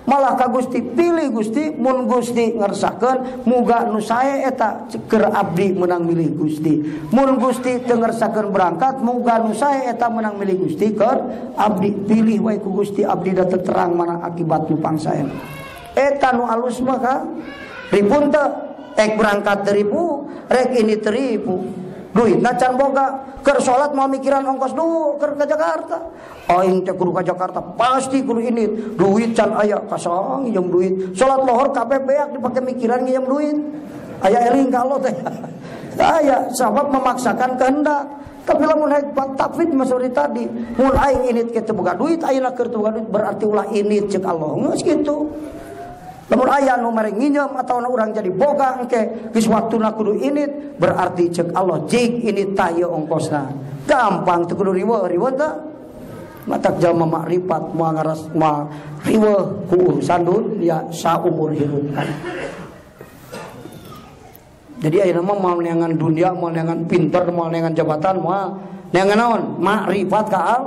malah ka Gusti pilih Gusti mun Gusti ngersakeun muga nu sae eta keur abdi meunang milih Gusti. Mun Gusti teu ngersakeun berangkat muga nu sae eta meunang milih Gusti keur abdi pilih wae ku Gusti abdi da teu terang mana akibat nu pangsaena. Eta nu alus mah ka ripun teu rek berangkat teripu, rek ini teripu. Duitna can boga, keur salat mau mikiran ongkos dulu keur ka Jakarta. Aing teh kudu ka Jakarta, pasti kudu ini. Duit can aya kasang nginjem duit. Salat lohor kabeh beak dipake mikiran nginjem duit. Aya eling ka Allah teh. Aya sabab memaksakan kehendak. Tapi lamun hebat tafid masuri tadi, mun aing init ke teu boga duit, ayeuna keur teu boga duit berarti ulah init ceuk Allah. Geus kitu. Lamun aya nu mere nginjem atau urang jadi boga engke geus waktuna kudu init berarti ceuk Allah jig init tah ieu ongkosna. Gampang teu kudu riweuh riweuh teh. Matak jalma makrifat moal ngaras moal riweuh ku urusan dunya saumur hirup. Jadi ayeuna mah moal neangan dunia, moal neangan pinter, moal neangan jabatan, moal neangan naon? Makrifat ka al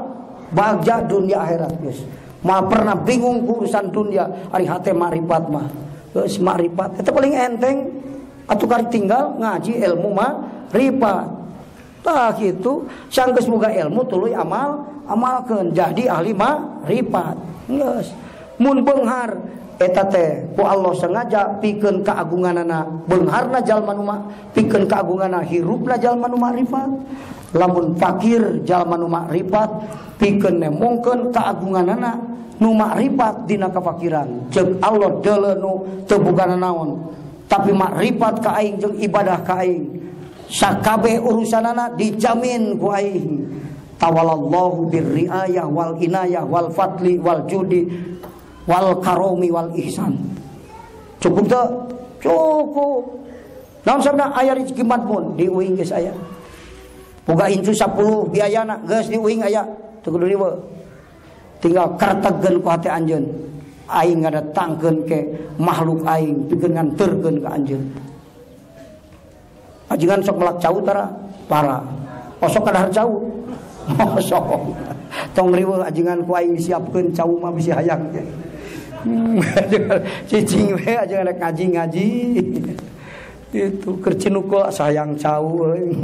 bagja dunia akhirat geus. Moal pernah bingung ku urusan dunia, ari hate makrifat mah. Geus makrifat eta paling enteng atuh kari tinggal ngaji ilmu makrifat. Tah kitu, sanggeus boga ilmu tuluy amal, amalkeun jadi ahli makrifat. Geus. Mun beunghar eta teh ku Allah sengaja pikeun keagunganana, beungharna jalma nu pikeun keagunganana hirupna jalma nu makrifat. Lamun fakir jalma nu makrifat pikeun nemongkeun keagunganana nu makrifat dina kafakiran. Ceuk Allah deuleu nu teu boga naon, tapi makrifat ka aing jeung ibadah ka aing. Sakabeh urusanana dijamin ku aing. Tawalallahu birriayah wal inayah wal fadli wal judi wal karomi wal ihsan. Cukup teu? Cukup. Naon sabna aya rezeki madmun di uing geus aya. Boga incu 10 biayana geus di uing aya teu kudu riweuh. Tinggal kertegeun ku hate anjeun. Aing ngadatangkeun ke makhluk aing pikeun nganterkeun ka anjeun. Ajengan sok melak cau tara para. Osok kadahar cau. Osok. Tong riweuh ajengan ku aing disiapkeun cau mah bisi hayang teh. Cicing we ajengan rek ngaji-ngaji. Itu keur cinukul sayang cau euy.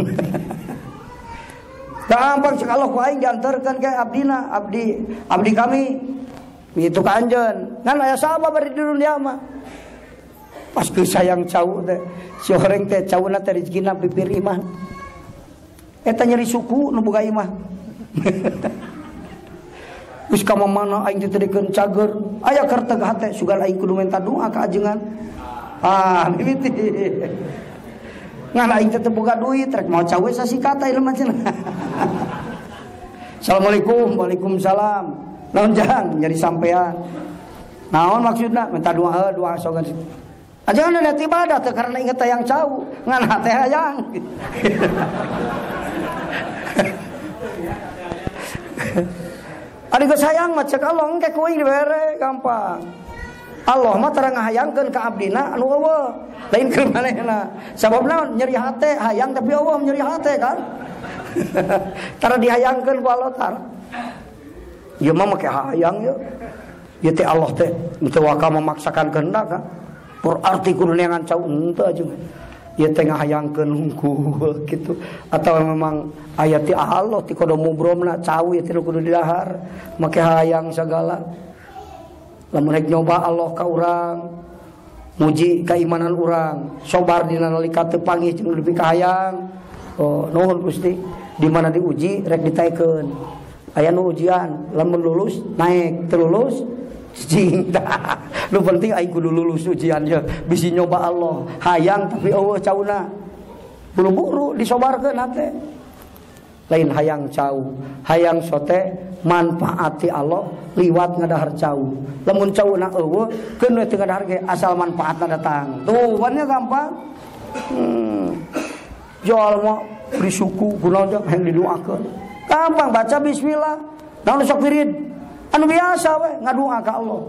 Gampang cek Allah ku aing diantarkeun ke abdina, abdi kami. Itu ka anjeun. Ngan aya sabab bari di dunia mah. Pas geus sayang cau teh, si horeng teh cauna teh rezekina pipir imah. Eta nyeri suku nu boga imah. Geus ka mamana aing teh tadikeun cager, aya kerteg hate sugan aing kudu minta doa ka ajengan. Ah, mimiti. Ngan aing teh teu boga duit, rek mau cawe sasikat ayeuna mah cenah. Assalamualaikum, waalaikumsalam. Naon jang nyeri sampean. Naon maksudna? Minta doa, doa sogan. Ajangan ada ibadah teh karena inget hayang cau, ngan hate hayang. Ari geus hayang mah cek Allah engke ku aing dibere gampang. Allah mah tara ngahayangkeun ka abdina anu eueuh, lain keur manehna. Sabab naon nyeri hate hayang tapi eueuh nyeri hate kan. Tara dihayangkeun ku Allah tara. Ieu mah make hayang ieu. Ieu teh Allah teh teu waka memaksakan kehendak kan. Berarti kudu neangan cau henteu ajengan. Ieu teh ngahayangkeun hungkul kitu atau memang aya ti Allah ti kodo mubromna cau ieu teh kudu didahar make hayang sagala. Lamun rek nyoba Allah ka urang, muji keimanan urang, sobar dina nalika teu panggih jeung nepi ka hayang. Oh, nuhun Gusti, di mana diuji rek ditaekeun. Aya nu ujian, lamun lulus naik, teu lulus cicing. Nu penting aing kudu lulus ujian ya, bisi nyoba Allah, hayang tapi eueuh cauna. Buru-buru disobarkeun hate. Lain hayang cau, hayang sote manfaati Allah liwat ngadahar cau. Lamun cau na eueuh keun we teu ngadahar ge asal manfaatna datang. Tuh wannya gampang. Jual mah beri suku kunaon jang hayang didoakeun. Gampang baca bismillah. Naon sok wirid? Anu biasa we ngadoa ka Allah.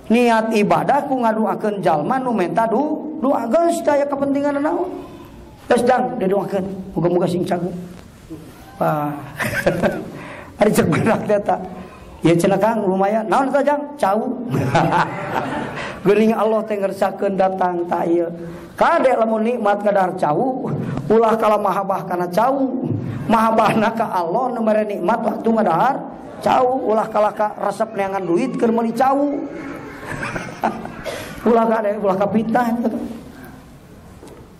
Niat ibadah ku ngadoakeun jalma nu menta doa geus daya kepentingan naon. Geus dang didoakeun, muga-muga sing cageut. Wah. Ari cek berak eta. Ieu cenah Kang lumayan. Naon eta jang? Cau. Geuning Allah teh ngersakeun datang ta ieu. Kade lamun nikmat kadahar cau, ulah kala mahabbah kana cau. Mahabbahna ka Allah nu mere nikmat waktu ngadahar cau, ulah kala ka resep neangan duit keur meuli cau. Ulah kade ulah ka fitnah eta.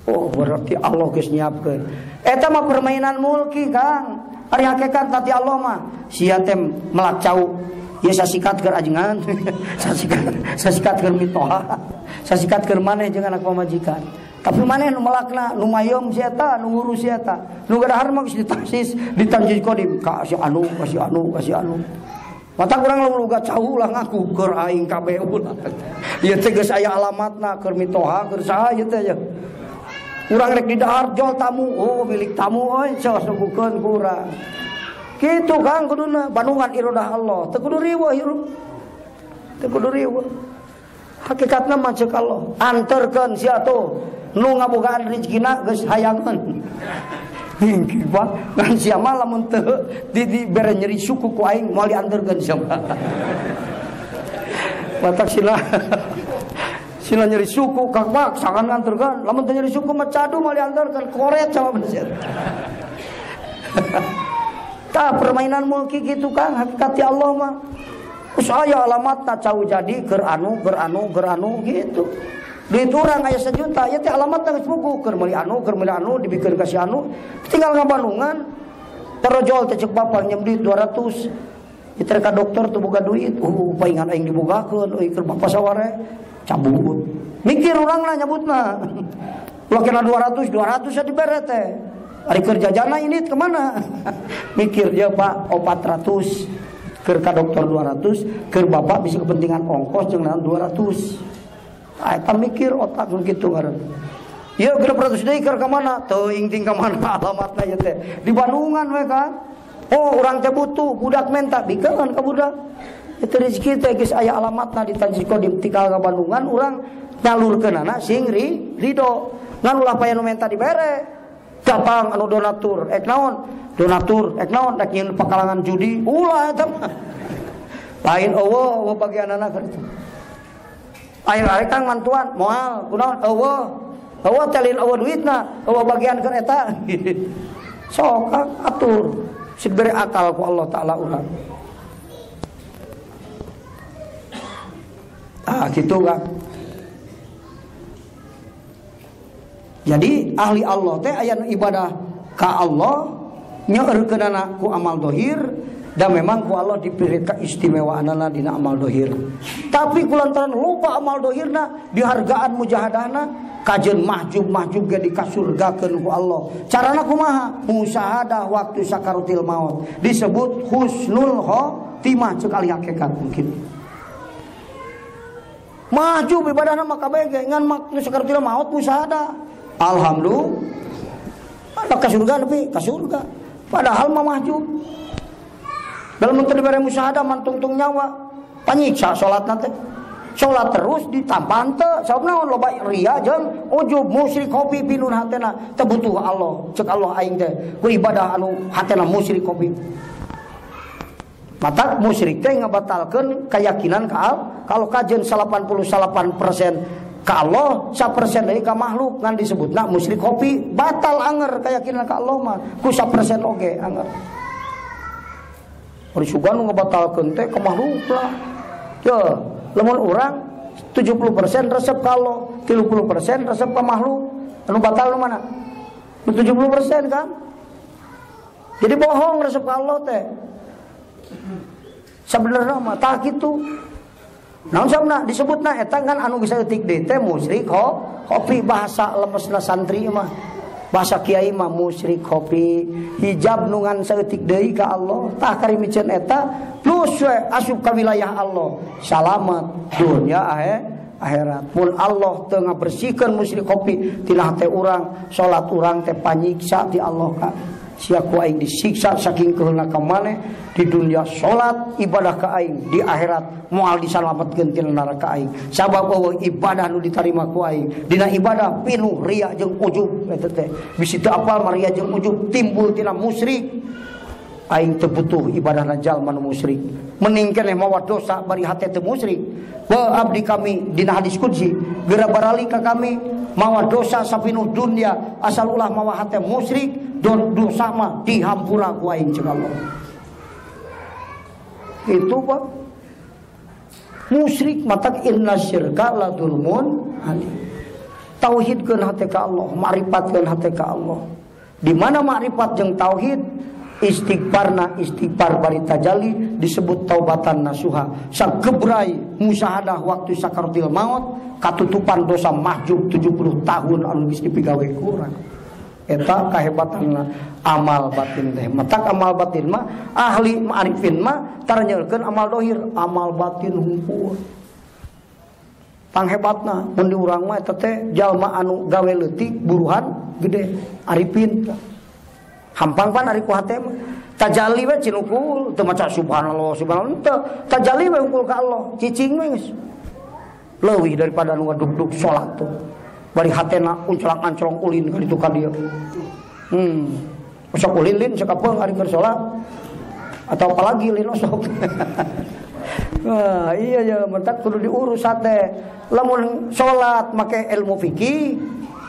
Oh berarti Allah geus nyiapkeun. Eta mah permainan mulki Kang. Ari hakikat tadi Allah mah sia teh melak cau. Ieu sasikat keur ajengan, sasikat keur mitoha, sasikat keur maneh jeung anak pamajikan. Tapi maneh nu melakna, nu mayom si eta, nu ngurus si eta. Nu gadahar mah geus ditaksis, ditanjid kodim ka si anu, ka si anu, ka si anu. Mata kurang lamun boga cau ulah ngaku keur aing kabeh ulah. Ieu teh geus aya alamatna keur mitoha, keur saha ieu teh ya. Urang rek didahar jol tamu, oh milik tamu euy, sok suguhkeun ku urang. Kitu Kang kuduna bandungan irodah Allah, teu kudu riweuh hirup. Teu kudu riweuh. Hakikatna mah ceuk Allah, anterkeun sia tuh nu ngabogaan rezekina geus hayangeun. Hinggi Pak, ngan sia mah lamun teu di bere nyeri suku ku aing moal dianterkeun sia mah. Batak sila sila nyeri suku kak pak sangan nganterkeun, lamun teu nyeri suku mah cadu moal dianterkeun koret sama bener. Tah permainan mulki gitu Kang, hakikat Allah mah. Geus aya alamatna cau jadi keur anu, keur anu, keur anu gitu. Duit urang aya sejuta, ieu teh alamatna geus buku keur meuli anu, keur meuli anu dibikeun ka si anu, tinggal ngabandungan. Terojol teh ceuk bapak nyeum duit 200. Ieu teh ka dokter teu boga duit, paingan aing dibogakeun euy keur bapak saware cabut. Mikir urangna nyebutna. Ulah kena 200, 200 nya dibere teh. Ari keur jajana ini kemana? Mikir ya Pak 400 keur ka dokter 200, keur bapak bisa kepentingan ongkos jeung naon 200. Tah eta mikir otak nu kitu ngaran. Ieu 600 deui keur ka mana? Teuing ting ka mana alamatna ieu teh. Di Bandungan we kan. Oh urang teh butuh, budak menta bikeun ka budak. Itu rezeki teh geus aya alamatna di Tanjung Kodim tikal ka Bandungan urang nyalurkeunana sing ridho. Ngan ulah paya nu menta dibere. Datang anu donatur, ek naon? Donatur, ek naon? Rek nyieun pakalangan judi, ulah eta mah. Lain eueuh, eueuh bagianana keur itu. Air arek kang mantuan, moal, kunaon eueuh. Eueuh teh lain eueuh duitna, eueuh bagian keur eta. Sok atur, sing bere akal ku Allah Taala urang. Ah kitu Kang. Jadi ahli Allah teh aya nu ibadah ka Allah nyeurkeunana ku amal dohir dan memang ku Allah dipilih keistimewaanana dina amal dohir. Tapi kulantaran lupa amal dohirna dihargaan mujahadahna kajeun mahjub-mahjub ge dikasurgakeun ku Allah. Carana kumaha? Musahadah waktu sakaratil maut disebut husnul khotimah ceuk ahli hakikat mungkin. Mahjub ibadahna mah kabeh ge ngan waktu sakaratil maut musahadah. Alhamdulillah ke surga lebih ke surga padahal mah mahjub dalam menteri diberi musyahadah mantungtung nyawa panyiksa sholat nanti sholat terus ditampan teu sabab naon loba ria jeung ujub musyrik kopi pinun hatena teu butuh Allah ceuk Allah aing teh ku ibadah anu hatena musyrik kopi matak musyrik teh ngabatalkeun keyakinan ka kalau kajeun 88% ka Allah 1% deui ka makhluk ngan disebutna musyrik kopi batal anger keyakinan ka Allah mah ku 1% oge anger. Ari sugan nu ngabatalkeun teh ka makhluk lah. Ye, lamun urang 70% resep ka Allah, 30% resep ka makhluk. Anu batal nu mana? Nu 70% kan? Jadi bohong resep ka Allah teh. Sabenerna mah tah kitu. Naon sabna disebutna eta kan anu geus eutik deui teh musyrik kopi bahasa lemesna santri mah. Bahasa kiai mah musyrik kopi hijab nu ngan saeutik deui ka Allah tah kari miceun eta plus we asup ka wilayah Allah salamat dunya akhirat. Mun Allah teu ngabersihkeun musyrik kopi tina hate urang, salat urang teh panyiksa ti Allah ka. Sia ku aing disiksa saking keheulna ka maneh di dunia salat ibadah ka aing, di akhirat moal disalametkeun tina neraka aing. Sabab eueuh ibadah nu ditarima ku aing, dina ibadah pinuh riya jeung ujub eta teh. Bisi teu apal mah riya jeung ujub timbul tina musyrik. Aing teu butuh ibadahna jalma nu musyrik. Mending keneh mawa dosa bari hate teu musyrik. Wa abdi kami dina hadis qudsi geura barali ka kami mawa dosa sapinuh dunia asal ulah mawa hate musyrik dosa mah dihampura ku aing ceuk Allah. Itu Pak musyrik matak inna syirka la dzulmun alim. Tauhidkeun hate ka Allah, makripatkeun hate ka Allah. Di mana makrifat jeung tauhid, istighfarna istighfar bari tajalli disebut taubatan nasuha. Sagebrai musyahadah waktu sakaratil maut katutupan dosa mahjub 70 tahun anu geus dipigawe ku urang. Eta kahebatanna amal batin teh. Matak amal batin mah ahli ma'rifin mah taranyeulkeun amal dohir, amal batin hungkul. Panghebatna mun di urang mah eta teh jalma anu gawe leutik buruhan gede arifin. Hampang pan ari ku hate mah. Tajalli we cinukul teu maca subhanallah subhanallah teu. Tajalli we hungkul ka Allah, cicing we geus. Leuwih daripada nu ngaduk-duk salat tuh. Bari hatena unclang-anclong ulin ka ditu ka dieu. Osok ulin lin sakapeung ari keur salat. Atau apalagi lin osok. Wah, iya ya mentak kudu diurus hate. Lamun salat make ilmu fikih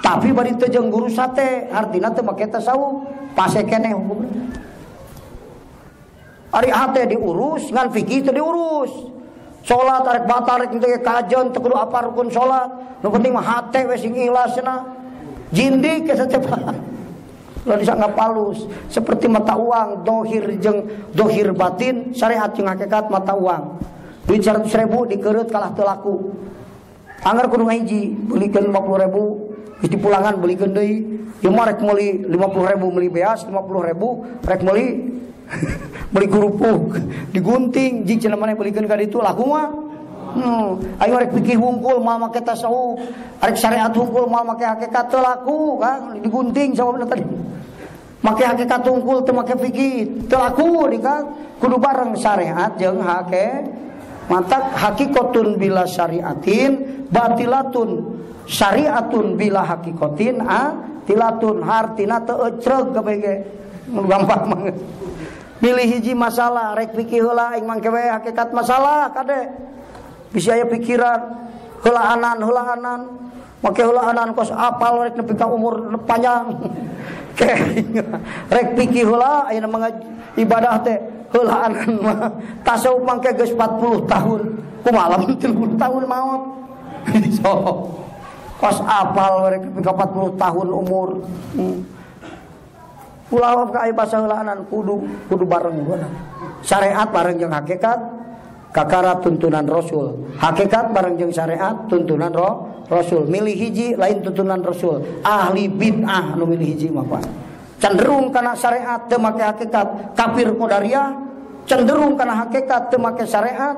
tapi bari teu jeung guru sate, artina teu make tasawuf, pase keneh hukumna. Ari hate diurus ngan fikih teu diurus. Salat arek batal arek teu kajen teu kudu apa rukun salat. Nu penting mah hate we sing ikhlas cenah. Jindik eta teh Lah disangka palus seperti mata uang dohir jeung dohir batin syariat jeung hakikat mata uang. Duit 100.000 dikereut kalah teu laku. Anggar kudu ngahiji belikeun 50.000 geus dipulangan belikeun deui. Ieu mah rek meuli 50.000 meuli beas 50.000 rek meuli meuli kerupuk digunting jing cenah maneh belikeun ka ditu laku mah. Ayo rek pikir hungkul moal make tasawuf, rek syariat hungkul moal make hakikat teu laku kan digunting sababna tadi. Make hakikat hungkul teu make fikih teu laku di kan kudu bareng syariat jeung hakikat. Matak hakikatun bila syariatin batilatun syariatun bila hakikatin atilatun hartina teu ecreg kabeh ge gampang banget. Milih hiji masalah rek fikih heula aing mangke we hakikat masalah kade. Bisa aya pikiran heulaanan make heulaanan kos apal rek nepi ka umur panjang. Rek pikir heula ayeuna mah ibadah teh heulaanan mah tasawuf mangke geus 40 tahun kumaha lamun 30 tahun maot. So kos apal rek nepi ka 40 tahun umur. Ulah ka aya basa heulaanan kudu bareng syariat bareng jeung hakikat kakara tuntunan Rasul. Hakikat bareng jeung syariat tuntunan Rasul. Milih hiji lain tuntunan Rasul. Ahli bid'ah nu milih hiji mah Pak. Cenderung kana syariat teu make hakikat kafir qadariyah, cenderung kana hakikat teu make syariat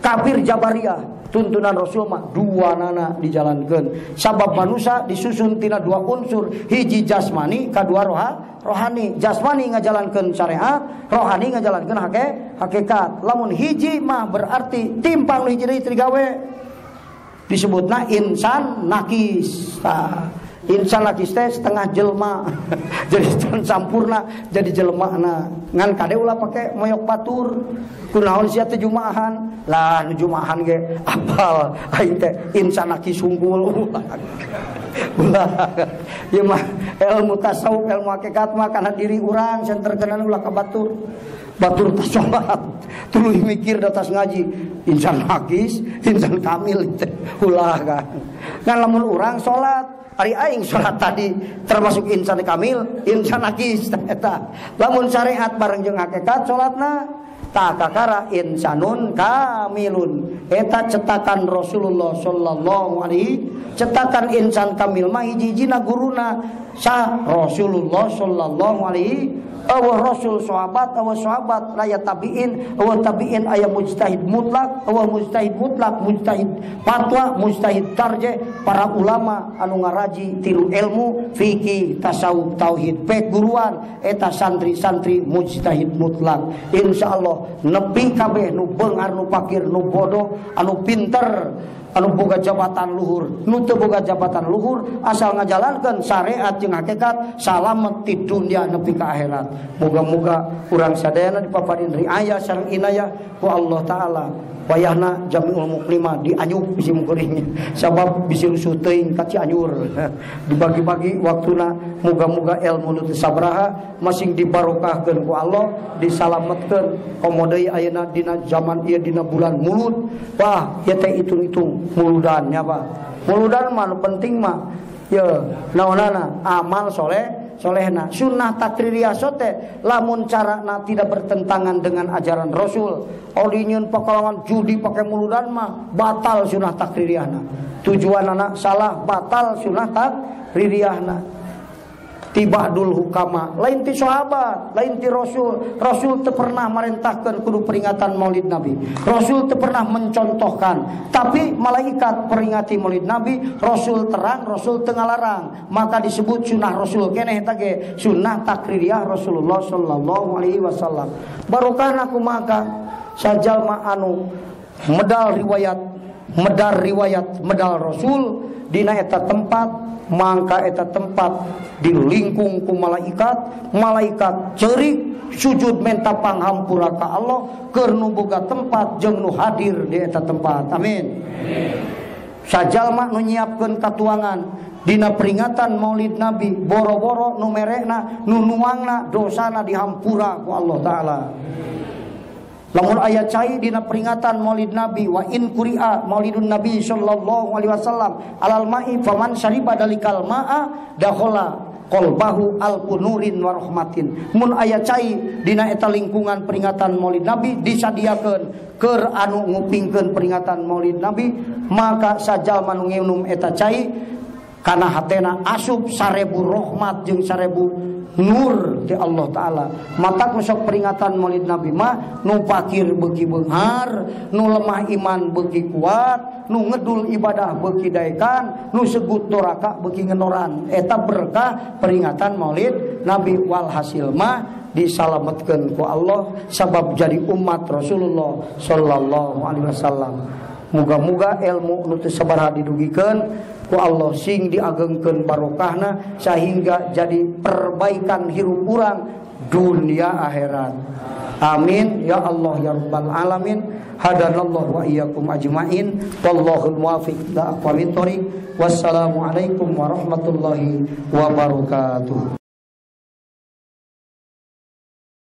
kafir jabariyah. Tuntunan Rasul mah dua nana dijalankeun. Sabab manusia disusun tina dua unsur, hiji jasmani, kadua rohani. Jasmani ngajalankeun syariat, rohani ngajalankeun hakikat. Lamun hiji mah berarti timpang nu hiji deui teu digawe. Disebutna insan nakis. Tah, insan nakis teh setengah jelma. Jadi sampurna jadi jelmana. Ngan kade ulah pake moyok batur. Kunaon sia teh jumaahan? Lah nu jumaahan ge apal aing teh insan nakis unggul. Ulah. Ieu mah ilmu tasawuf, ilmu hakikat mah kana diri urang senterkeun ulah ka batur. Batur tas salat, tuluy mikir da tas ngaji, insan nakis, insan kamil teh ulah kan. Ngan lamun urang salat, ari aing salat tadi termasuk insan kamil, insan nakis eta. Lamun syariat bareng jeung hakikat salatna tak kakara insanun kamilun. Eta cetakan Rasulullah sallallahu alaihi, cetakan insan kamil mah hiji-hijina guruna Sa Rasulullah sallallahu alaihi awah rasul sahabat, awah sahabat aya tabiin, awah tabiin aya mujtahid mutlak, awah mujtahid mutlak, mujtahid fatwa, mujtahid tarjih, para ulama anu ngaraji tilu ilmu fikih, tasawuf, tauhid, peguruan eta santri-santri mujtahid mutlak. Insyaallah nepi kabeh nu beunghar, nu pakir, nu bodoh, anu pinter, anu boga jabatan luhur, nu teu boga jabatan luhur, asal ngajalankeun syariat jeung hakikat, salamet ti dunia nepi ka akhirat. Moga-moga urang sadayana dipaparin riayah sareng inayah ku Allah Taala. Wayahna Jamiul Muklimah dianyuk bisi mukurinya, sabab bisi rusuh teuing ka Cianjur. Dibagi-bagi waktuna, moga-moga ilmu nu teu sabaraha masing dibarokahkeun ku Allah, disalametkeun. Komo deui ayeuna dina zaman ieu dina bulan Mulud. Wah, ieu teh hitung-hitung muludan nya Pak. Muludan mah nu penting mah ye naonana amal soleh solehna. Sunnah takririyah sote lamun carana tidak bertentangan dengan ajaran Rasul. Odinyun pakalangan judi pakai muludan mah batal sunnah takririyahna. Tujuan anak salah batal sunnah takririyahna. Tibadul hukama lain ti sahabat, lain ti Rasul. Rasul teu pernah merintahkan kudu peringatan Maulid Nabi. Rasul teu pernah mencontohkan. Tapi malaikat peringati Maulid Nabi, Rasul terang, Rasul teu ngalarang. Maka disebut sunnah Rasul keneh eta ge sunnah takririyah Rasulullah sallallahu alaihi wasallam. Barokahna kumaha sajalma anu medal riwayat, medar riwayat, medal Rasul dina eta tempat, mangka eta tempat dilingkung ku malaikat, malaikat cerik sujud menta panghampura ka Allah keur nu boga tempat jeung nu hadir di eta tempat. Amin. Sajalma nu nyiapkeun katuangan dina peringatan Maulid Nabi, boro-boro nu merekna, nu nuangna dosana dihampura ku Allah Taala. Lamun aya cai dina peringatan Maulid Nabi, wa in quri'a Maulidun Nabi sallallahu alaihi wasallam alal ma'i faman syariba dalikal ma'a dakhala qalbahu alfu nurin wa rahmatin. Mun aya cai dina eta lingkungan peringatan Maulid Nabi disadiakeun keur anu ngupingkeun peringatan Maulid Nabi, maka sajalma nu nginum eta cai kana hatena asup 1000 rahmat jeung 1000 nur di Allah Ta'ala. Mata sok peringatan Maulid Nabi mah nu fakir beuki beunghar, nu lemah iman beuki kuat, nu ngedul ibadah beuki daekan, nu segut doraka beuki ngenoran. Eta berkah peringatan Maulid Nabi. Walhasil mah disalametkeun ku Allah sabab jadi umat Rasulullah sallallahu alaihi wasallam. Muga-muga ilmu nu teu sabaraha didugikeun ku Allah sing diagengkeun barokahna sehingga jadi perbaikan hirup urang dunia akhirat. Amin ya Allah ya rabbal alamin. Hadanallahu wa iyyakum ajmain. Wallahul muwaffiq ila aqwamit thoriq. Wassalamualaikum warahmatullahi wabarakatuh.